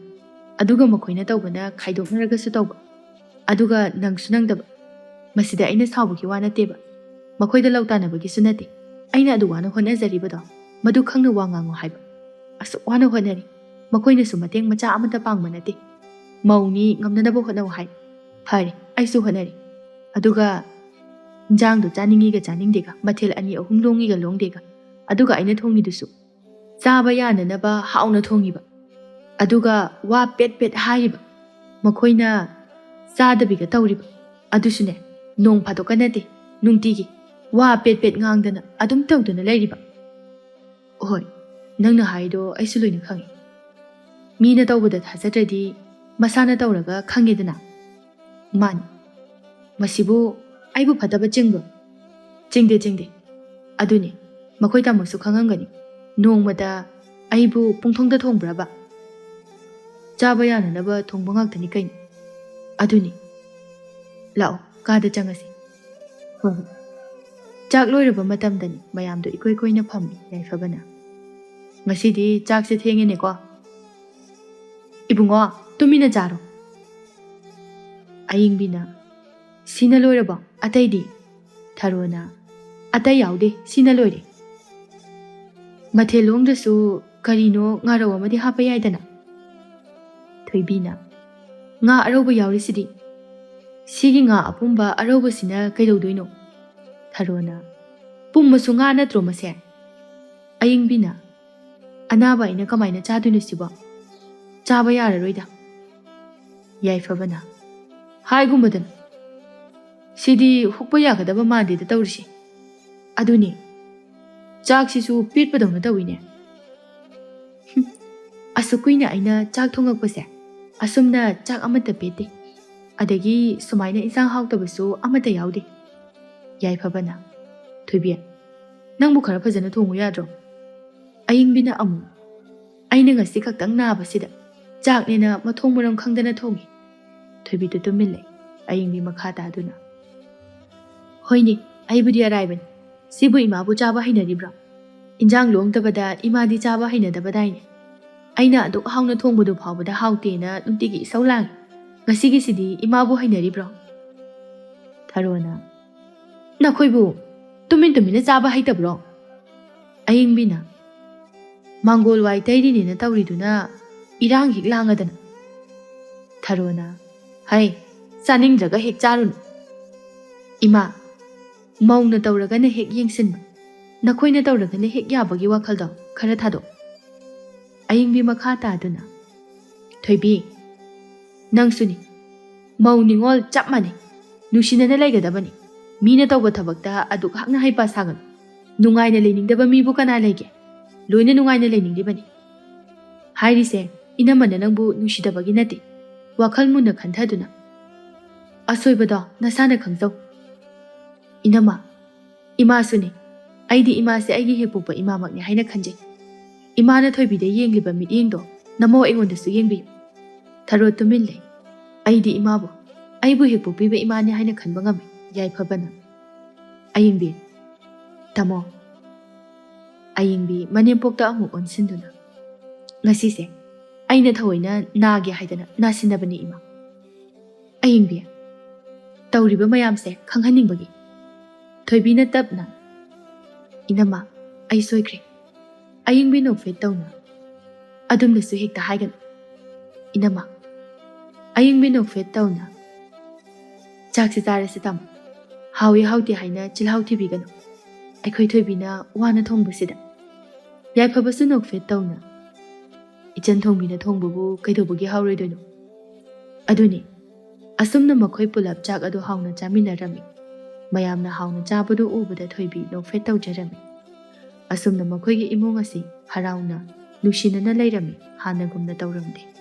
ꯑꯗꯨꯒ ꯃꯈꯣꯏꯅ ꯇꯧꯕꯅ ꯈꯥꯏꯗꯣꯛꯅꯔꯒꯁꯨ ꯇꯧꯕ, ꯑꯗꯨꯒ ꯅꯪꯁꯨ ꯅꯪꯗꯕ꯫ ꯃꯁꯤꯗ ꯑꯩꯅ ꯁꯥꯎꯕꯒꯤ ꯋꯥ ꯅꯠꯇꯦꯕ, ꯃꯈꯣꯏꯗ ꯂꯧ ꯇꯥꯟꯅꯕꯒꯤꯁꯨ ꯅꯠꯇꯦ꯫ ꯑꯩꯅ ꯑꯗꯨ ꯋꯥꯅ ꯍꯣꯠꯅꯖꯔꯤꯕꯗꯣ ꯃꯗꯨ ꯈꯪꯅ ꯋꯥ ꯉꯥꯡꯉꯨ ꯍꯥꯏꯕ꯫ ꯑꯁꯨꯛ ꯋꯥꯅ ꯍꯣꯠꯅꯔꯤ, ꯃꯈꯣꯏꯅꯁꯨ ꯃꯇꯦꯡ ꯃꯆꯥ ꯑꯃꯠꯇ ꯄꯥꯡꯕ ꯅꯠꯇꯦ꯫ ꯃꯧꯅꯤ, ꯉꯝꯅꯅꯕ ꯍꯣꯠꯅꯧ ꯍꯥꯏ꯫ ꯐꯔꯦ, ꯑꯩꯁꯨ ꯍꯣꯠꯅꯔꯤ꯫ ꯑꯗꯨꯒ ꯏꯟꯖꯥꯡꯗꯣ ꯆꯥꯅꯤꯡꯉꯤꯒ ꯆꯥꯅꯤꯡꯗꯦꯒ, ꯃꯊꯦꯜ ꯑꯅꯤ ꯑꯍꯨꯝ ꯂꯣꯡꯉꯤꯒ ꯂꯣꯡꯗꯦꯒ, ꯑꯗꯨꯒ ꯑꯩꯅ ꯊꯣꯡꯉꯤꯗꯨꯁꯨ ꯆꯥꯕ ꯌꯥꯅꯅꯕ ꯍꯥꯎꯅ ꯊꯣꯡꯉꯤꯕ, ꯑꯗꯨꯒ ꯋꯥ ꯄꯦꯠ ꯄꯦꯠ ꯍꯥꯏꯔꯤꯕ, ꯃꯈꯣꯏꯅ ꯆꯥꯗꯕꯤꯒ ꯇꯧꯔꯤꯕ, ꯑꯗꯨꯁꯨꯅꯦ ꯅꯣꯡ ꯐꯥꯗꯣꯛꯀ ꯅꯠꯇꯦ, ꯅꯨꯡꯇꯤꯒꯤ ꯋꯥ ꯄꯦꯠ ꯄꯦꯠ ꯉꯥꯡꯗꯅ ꯑꯗꯨꯝ ꯇꯧꯗꯨꯅ ꯂꯩꯔꯤꯕ꯫" "ꯍꯣꯏ, ꯅꯪꯅ ꯍꯥꯏꯗꯣ ꯑꯩꯁꯨ ꯂꯣꯏꯅ ꯈꯪꯉꯤ꯫ ꯃꯤꯅ ꯇꯧꯕꯗ ꯊꯥꯖꯗ꯭ꯔꯗꯤ ꯃꯁꯥꯅ ꯇꯧꯔꯒ ꯈꯪꯉꯦꯗꯅ꯫" "ꯃꯥꯅꯤ꯫ ꯃꯁꯤꯕꯨ ꯑꯩꯕꯨ ꯐꯠꯇꯕ ꯆꯤꯡꯕ꯭ꯔꯣ?" "ꯆꯤꯡꯗꯦ, ꯆꯤꯡꯗꯦ꯫ ꯑꯗꯨꯅꯤ, ꯃꯈꯣꯏ ꯇꯥꯃꯣꯁꯨ ꯈꯪꯉꯝꯒꯅꯤ꯫ ꯅꯣꯡꯃꯗ ꯑꯩꯕꯨ ꯄꯨꯡꯊꯣꯡꯗ ꯊꯣꯡꯕ꯭ꯔꯕ? ꯆꯥꯕ ꯌꯥꯅꯅꯕ ꯊꯣꯡꯕ ꯉꯥꯛꯇꯅꯤ ꯀꯩꯅꯣ꯫" "ꯑꯗꯨꯅꯤ꯫ ꯂꯥꯛꯑꯣ, ꯀꯥꯗ ꯆꯪꯉꯁꯤ꯫" "ꯍꯣꯏ, ꯍꯣꯏ꯫" ꯆꯥꯛ ꯂꯣꯏꯔꯕ ꯃꯇꯝꯗꯅꯤ ꯃꯌꯥꯝꯗꯣ ꯏꯀꯣꯏ ꯀꯣꯏꯅ ꯐꯝꯃꯤ ꯌꯥꯏꯐꯕꯅ꯫ "ꯉꯁꯤꯗꯤ ꯆꯥꯛꯁꯦ ꯊꯦꯡꯉꯦꯅꯦꯀꯣ꯫ ꯏꯕꯨꯡꯉꯣ, ꯇꯨꯃꯤꯟꯅ ꯆꯥꯔꯣ꯫" ꯑꯌꯤꯡꯕꯤꯅ, "ꯁꯤꯅ ꯂꯣꯏꯔꯕꯣ? ꯑꯇꯩꯗꯤ?" ꯊꯔꯣꯅ, "ꯑꯇꯩ ꯌꯥꯎꯗꯦ, ꯁꯤꯅ ꯂꯣꯏꯔꯦ꯫" "ꯃꯊꯦꯜ ꯂꯣꯡꯗꯁꯨ ꯀꯔꯤꯅꯣ ꯉꯥꯔꯧ ꯑꯃꯗꯤ ꯍꯥꯞꯄ ꯌꯥꯏꯗꯅ?" ꯊꯣꯏꯕꯤꯅ, "ꯉꯥ ꯑꯔꯧꯕ ꯌꯥꯎꯔꯤꯁꯤꯗꯤ꯫ ꯁꯤꯒꯤ ꯉꯥ ꯑꯄꯨꯝꯕ ꯑꯔꯧꯕꯁꯤꯅ ꯀꯩꯗꯧꯗꯣꯏꯅꯣ?" ꯊꯔꯣꯅ, "ꯄꯨꯝꯃꯁꯨ ꯉꯥ ꯅꯠꯇ꯭ꯔꯣ ꯃꯁꯦ?" ꯑꯌꯤꯡꯕꯤꯅ, "ꯑꯅꯥꯕ ꯑꯩꯅ ꯀꯃꯥꯏꯅ ꯆꯥꯗꯣꯏꯅꯣ ꯁꯤꯕꯣ? ꯆꯥꯕ ꯌꯥꯔꯔꯣꯏꯗ꯫" ꯌꯥꯏꯐꯕꯅ, "ꯍꯥꯏꯒꯨꯝꯕꯗꯅ꯫ ꯁꯤꯗꯤ ꯍꯨꯛꯄ ꯌꯥꯒꯗꯕ ꯃꯥꯟꯗꯦꯗ ꯇꯧꯔꯤꯁꯦ꯫ ꯑꯗꯨꯅꯤ, ꯆꯥꯛꯁꯤꯁꯨ ꯄꯦꯠꯄꯗꯧꯅ ꯇꯧꯏꯅꯦ꯫ ꯍꯨꯝ, ꯑꯁꯨꯛ ꯀꯨꯏꯅ ꯑꯩꯅ ꯆꯥꯛ ꯊꯣꯡꯉꯛꯄꯁꯦ, ꯑꯁꯨꯝꯅ ꯆꯥꯛ ꯑꯃꯠꯇ ꯄꯦꯠꯇꯦ꯫ ꯑꯗꯒꯤ ꯁꯨꯃꯥꯏꯅ ꯏꯟꯁꯥꯡ ꯍꯥꯎꯇꯕꯁꯨ ꯑꯃꯠꯇ ꯌꯥꯎꯗꯦ꯫" ꯌꯥꯏꯐꯕꯅ, "ꯊꯣꯏꯕꯤ, ꯅꯪꯕꯨ ꯈꯔ ꯐꯖꯅ ꯊꯣꯡꯉꯨ ꯌꯥꯗ꯭ꯔꯣ?" ꯑꯌꯤꯡꯕꯤꯅ ꯑꯃꯨꯛ, "ꯑꯩꯅ ꯉꯁꯤ ꯈꯛꯇꯪ ꯅꯥꯕꯁꯤꯗ ꯆꯥꯛꯅꯦꯅ ꯃꯊꯣꯡ ꯃꯔꯝ ꯈꯪꯗꯅ ꯊꯣꯡꯉꯤ꯫" ꯊꯣꯏꯕꯤꯗꯨ ꯇꯨꯃꯤꯟ ꯂꯩ꯫ ꯑꯌꯤꯡꯕꯤ ꯃꯈꯥ ꯇꯥꯗꯨꯅ, "ꯍꯣꯏꯅꯦ, ꯑꯩꯕꯨꯗꯤ ꯑꯔꯥꯏꯕꯅꯤ꯫ ꯁꯤꯕꯨ ꯏꯃꯥꯕꯨ ꯆꯥꯕ ꯍꯩꯅꯔꯤꯕ꯭ꯔꯣ? ꯏꯟꯖꯥꯡ ꯂꯣꯡꯗꯕꯗ ꯏꯃꯥꯗꯤ ꯆꯥꯕ ꯍꯩꯅꯗꯕꯗꯥꯏꯅꯦ꯫ ꯑꯩꯅ ꯑꯗꯨꯛ ꯍꯥꯎꯅ ꯊꯣꯡꯕꯗꯨ ꯐꯥꯎꯕꯗ ꯍꯥꯎꯇꯦꯅ ꯅꯨꯡꯇꯤꯒꯤ ꯏꯁꯧ ꯂꯥꯡꯉꯤ꯫ ꯉꯁꯤꯒꯤꯁꯤꯗꯤ ꯏꯃꯥꯕꯨ ꯍꯩꯅꯔꯤꯕ꯭ꯔꯣ?" ꯊꯔꯣꯅ, "ꯅꯈꯣꯏꯕꯨ ꯇꯨꯃꯤꯟ ꯇꯨꯃꯤꯟꯅ ꯆꯥꯕ ꯍꯩꯇꯕ꯭ꯔꯣ?" ꯑꯌꯤꯡꯕꯤꯅ, "ꯃꯥꯡꯒꯣꯜ ꯋꯥꯏ ꯇꯩꯔꯤꯅꯦꯅ ꯇꯧꯔꯤꯗꯨꯅ ꯏꯔꯥꯡ ꯍꯦꯛ ꯂꯥꯡꯉꯗꯅ꯫" ꯊꯔꯣꯅ, "ꯍꯩ, ꯆꯥꯅꯤꯡꯗ꯭ꯔꯒ ꯍꯦꯛ ꯆꯥꯔꯨꯅꯨ꯫ ꯏꯃꯥ, ꯃꯧꯅ ꯇꯧꯔꯒꯅ ꯍꯦꯛ ꯌꯦꯡꯁꯤꯟꯕ, ꯅꯈꯣꯏꯅ ꯇꯧꯔꯒꯅ ꯍꯦꯛ ꯌꯥꯕꯒꯤ ꯋꯥꯈꯜꯗꯣ ꯈꯔ ꯊꯥꯗꯣꯛ꯫" ꯑꯌꯤꯡꯕꯤ ꯃꯈꯥ ꯇꯥꯗꯨꯅ, "ꯊꯣꯏꯕꯤ, ꯅꯪꯁꯨꯅꯤ꯫ ꯃꯧ ꯅꯤꯉꯣꯜ ꯆꯞ ꯃꯥꯟꯅꯩ꯫ ꯅꯨꯡꯁꯤꯅꯅ ꯂꯩꯒꯗꯕꯅꯤ꯫ ꯃꯤꯅ ꯇꯧꯕ ꯊꯕꯛꯇ ꯑꯗꯨꯛ ꯍꯥꯛꯅ ꯍꯩꯄꯥ ꯁꯥꯒꯅꯨ꯫ ꯅꯨꯡꯉꯥꯏꯅ ꯂꯩꯅꯤꯡꯗꯕ ꯃꯤꯕꯨ ꯀꯅꯥ ꯂꯩꯒꯦ? ꯂꯣꯏꯅ ꯅꯨꯡꯉꯥꯏꯅ ꯂꯩꯅꯤꯡꯂꯤꯕꯅꯤ꯫ ꯍꯥꯏꯔꯤꯁꯦ ꯏꯅꯝꯃꯅ ꯅꯪꯕꯨ ꯅꯨꯡꯁꯤꯗꯕꯒꯤ ꯅꯠꯇꯦ꯫ ꯋꯥꯈꯜ ꯃꯨꯟꯅ ꯈꯟꯊꯗꯨꯅ꯫ ꯑꯁꯣꯏꯕꯗꯣ ꯅꯁꯥꯅ ꯈꯪꯖꯧ꯫" ꯏꯅꯝꯃ, ꯏꯃꯥꯁꯨꯅꯤ꯫ ꯑꯩꯗꯤ ꯏꯃꯥꯁꯦ ꯑꯩꯒꯤ ꯍꯦꯛ ꯄꯣꯛꯄ ꯏꯃꯥꯃꯛꯅꯤ ꯍꯥꯏꯅ ꯈꯟꯖꯩ꯫ ꯏꯃꯥꯅ ꯊꯣꯏꯕꯤꯗ ꯌꯦꯡꯂꯤꯕ ꯃꯤꯠꯌꯦꯡꯗꯣ ꯅꯃꯧ ꯑꯩꯉꯣꯟꯗꯁꯨ ꯌꯦꯡꯕꯤꯌꯨ꯫ ꯊꯔꯣ ꯇꯨꯃꯤꯟ ꯂꯩ꯫ ꯑꯩꯗꯤ ꯏꯃꯥꯕꯨ ꯑꯩꯕꯨ ꯍꯦꯛ ꯄꯣꯛꯄꯤꯕ ꯏꯃꯥꯅꯤ ꯍꯥꯏꯅ ꯈꯟꯕ ꯉꯝꯃꯤ꯫ ꯌꯥꯏꯐꯕꯅ, "ꯑꯌꯤꯡꯕꯤ, ꯇꯥꯃꯣ꯫" ꯑꯌꯤꯡꯕꯤ ꯃꯅꯦꯝꯄꯣꯛꯇ ꯑꯃꯨꯛ ꯑꯣꯟꯁꯤꯟꯗꯨꯅ, "ꯉꯁꯤꯁꯦ ꯑꯩꯅ ꯊꯑꯣꯏꯅ ꯅꯥꯒꯦ ꯍꯥꯏꯗꯅ ꯅꯥꯁꯤꯟꯅꯕꯅꯤ ꯏꯃꯥ꯫" ꯑꯌꯤꯡꯕꯤ, ꯇꯧꯔꯤꯕ ꯃꯌꯥꯝꯁꯦ ꯈꯪꯍꯟꯅꯤꯡꯕꯒꯤ꯫ ꯊꯣꯏꯕꯤꯅ ꯇꯞꯅ, "ꯏꯅꯝꯃ, ꯑꯩ ꯁꯣꯏꯈ꯭ꯔꯦ꯫ ꯑꯌꯤꯡꯕꯤ ꯅꯣꯛꯐꯦꯠ ꯇꯧꯅ, "ꯑꯗꯨꯝꯅꯁꯨ ꯍꯦꯛꯇ ꯍꯥꯏꯒꯅꯨ ꯏꯅꯝꯃ꯫ ꯑꯌꯤꯡꯕꯤ ꯅꯣꯛꯐꯦꯠ ꯇꯧꯅ, ꯆꯥꯛꯁꯤ ꯆꯥꯔꯁꯤ ꯇꯥꯃꯣ꯫ ꯍꯥꯎꯏ ꯍꯥꯎꯇꯦ ꯍꯥꯏꯅ ꯆꯤꯜꯍꯥꯎ ꯊꯤꯕꯤꯒꯅꯨ꯫ ꯑꯩꯈꯣꯏ ꯊꯣꯏꯕꯤꯅ ꯋꯥꯅ ꯊꯣꯡꯕꯁꯤꯗ꯫" ꯌꯥꯏꯐꯕꯁꯨ ꯅꯣꯛꯐꯦꯠ ꯇꯧꯅ, "ꯏꯆꯟ ꯊꯣꯡꯕꯤꯅ ꯊꯣꯡꯕꯕꯨ ꯀꯩꯗꯧꯕꯒꯤ ꯍꯥꯎꯔꯣꯏꯗꯣꯏꯅꯣ?" ꯑꯗꯨꯅꯤ, ꯑꯁꯨꯝꯅ ꯃꯈꯣꯏ ꯄꯨꯂꯞ ꯆꯥꯛ ꯑꯗꯨ ꯍꯥꯎꯅ ꯆꯥꯃꯤꯟꯅꯔꯝꯃꯤ꯫ ꯃꯌꯥꯝꯅ ꯍꯥꯎꯅ ꯆꯥꯕꯗꯨ ꯎꯕꯗ ꯊꯣꯏꯕꯤ ꯅꯣꯛꯐꯦꯠ ꯇꯧꯖꯔꯝꯃꯤ꯫ ꯑꯁꯨꯝꯅ ꯃꯈꯣꯏꯒꯤ ꯏꯃꯨꯡ ꯑꯁꯤ ꯍꯔꯥꯎꯅ, ꯅꯨꯡꯁꯤꯅꯅ ꯂꯩꯔꯝꯃꯤ, ꯍꯥꯟꯅꯒꯨꯝꯅ ꯇꯧꯔꯝꯗꯦ꯫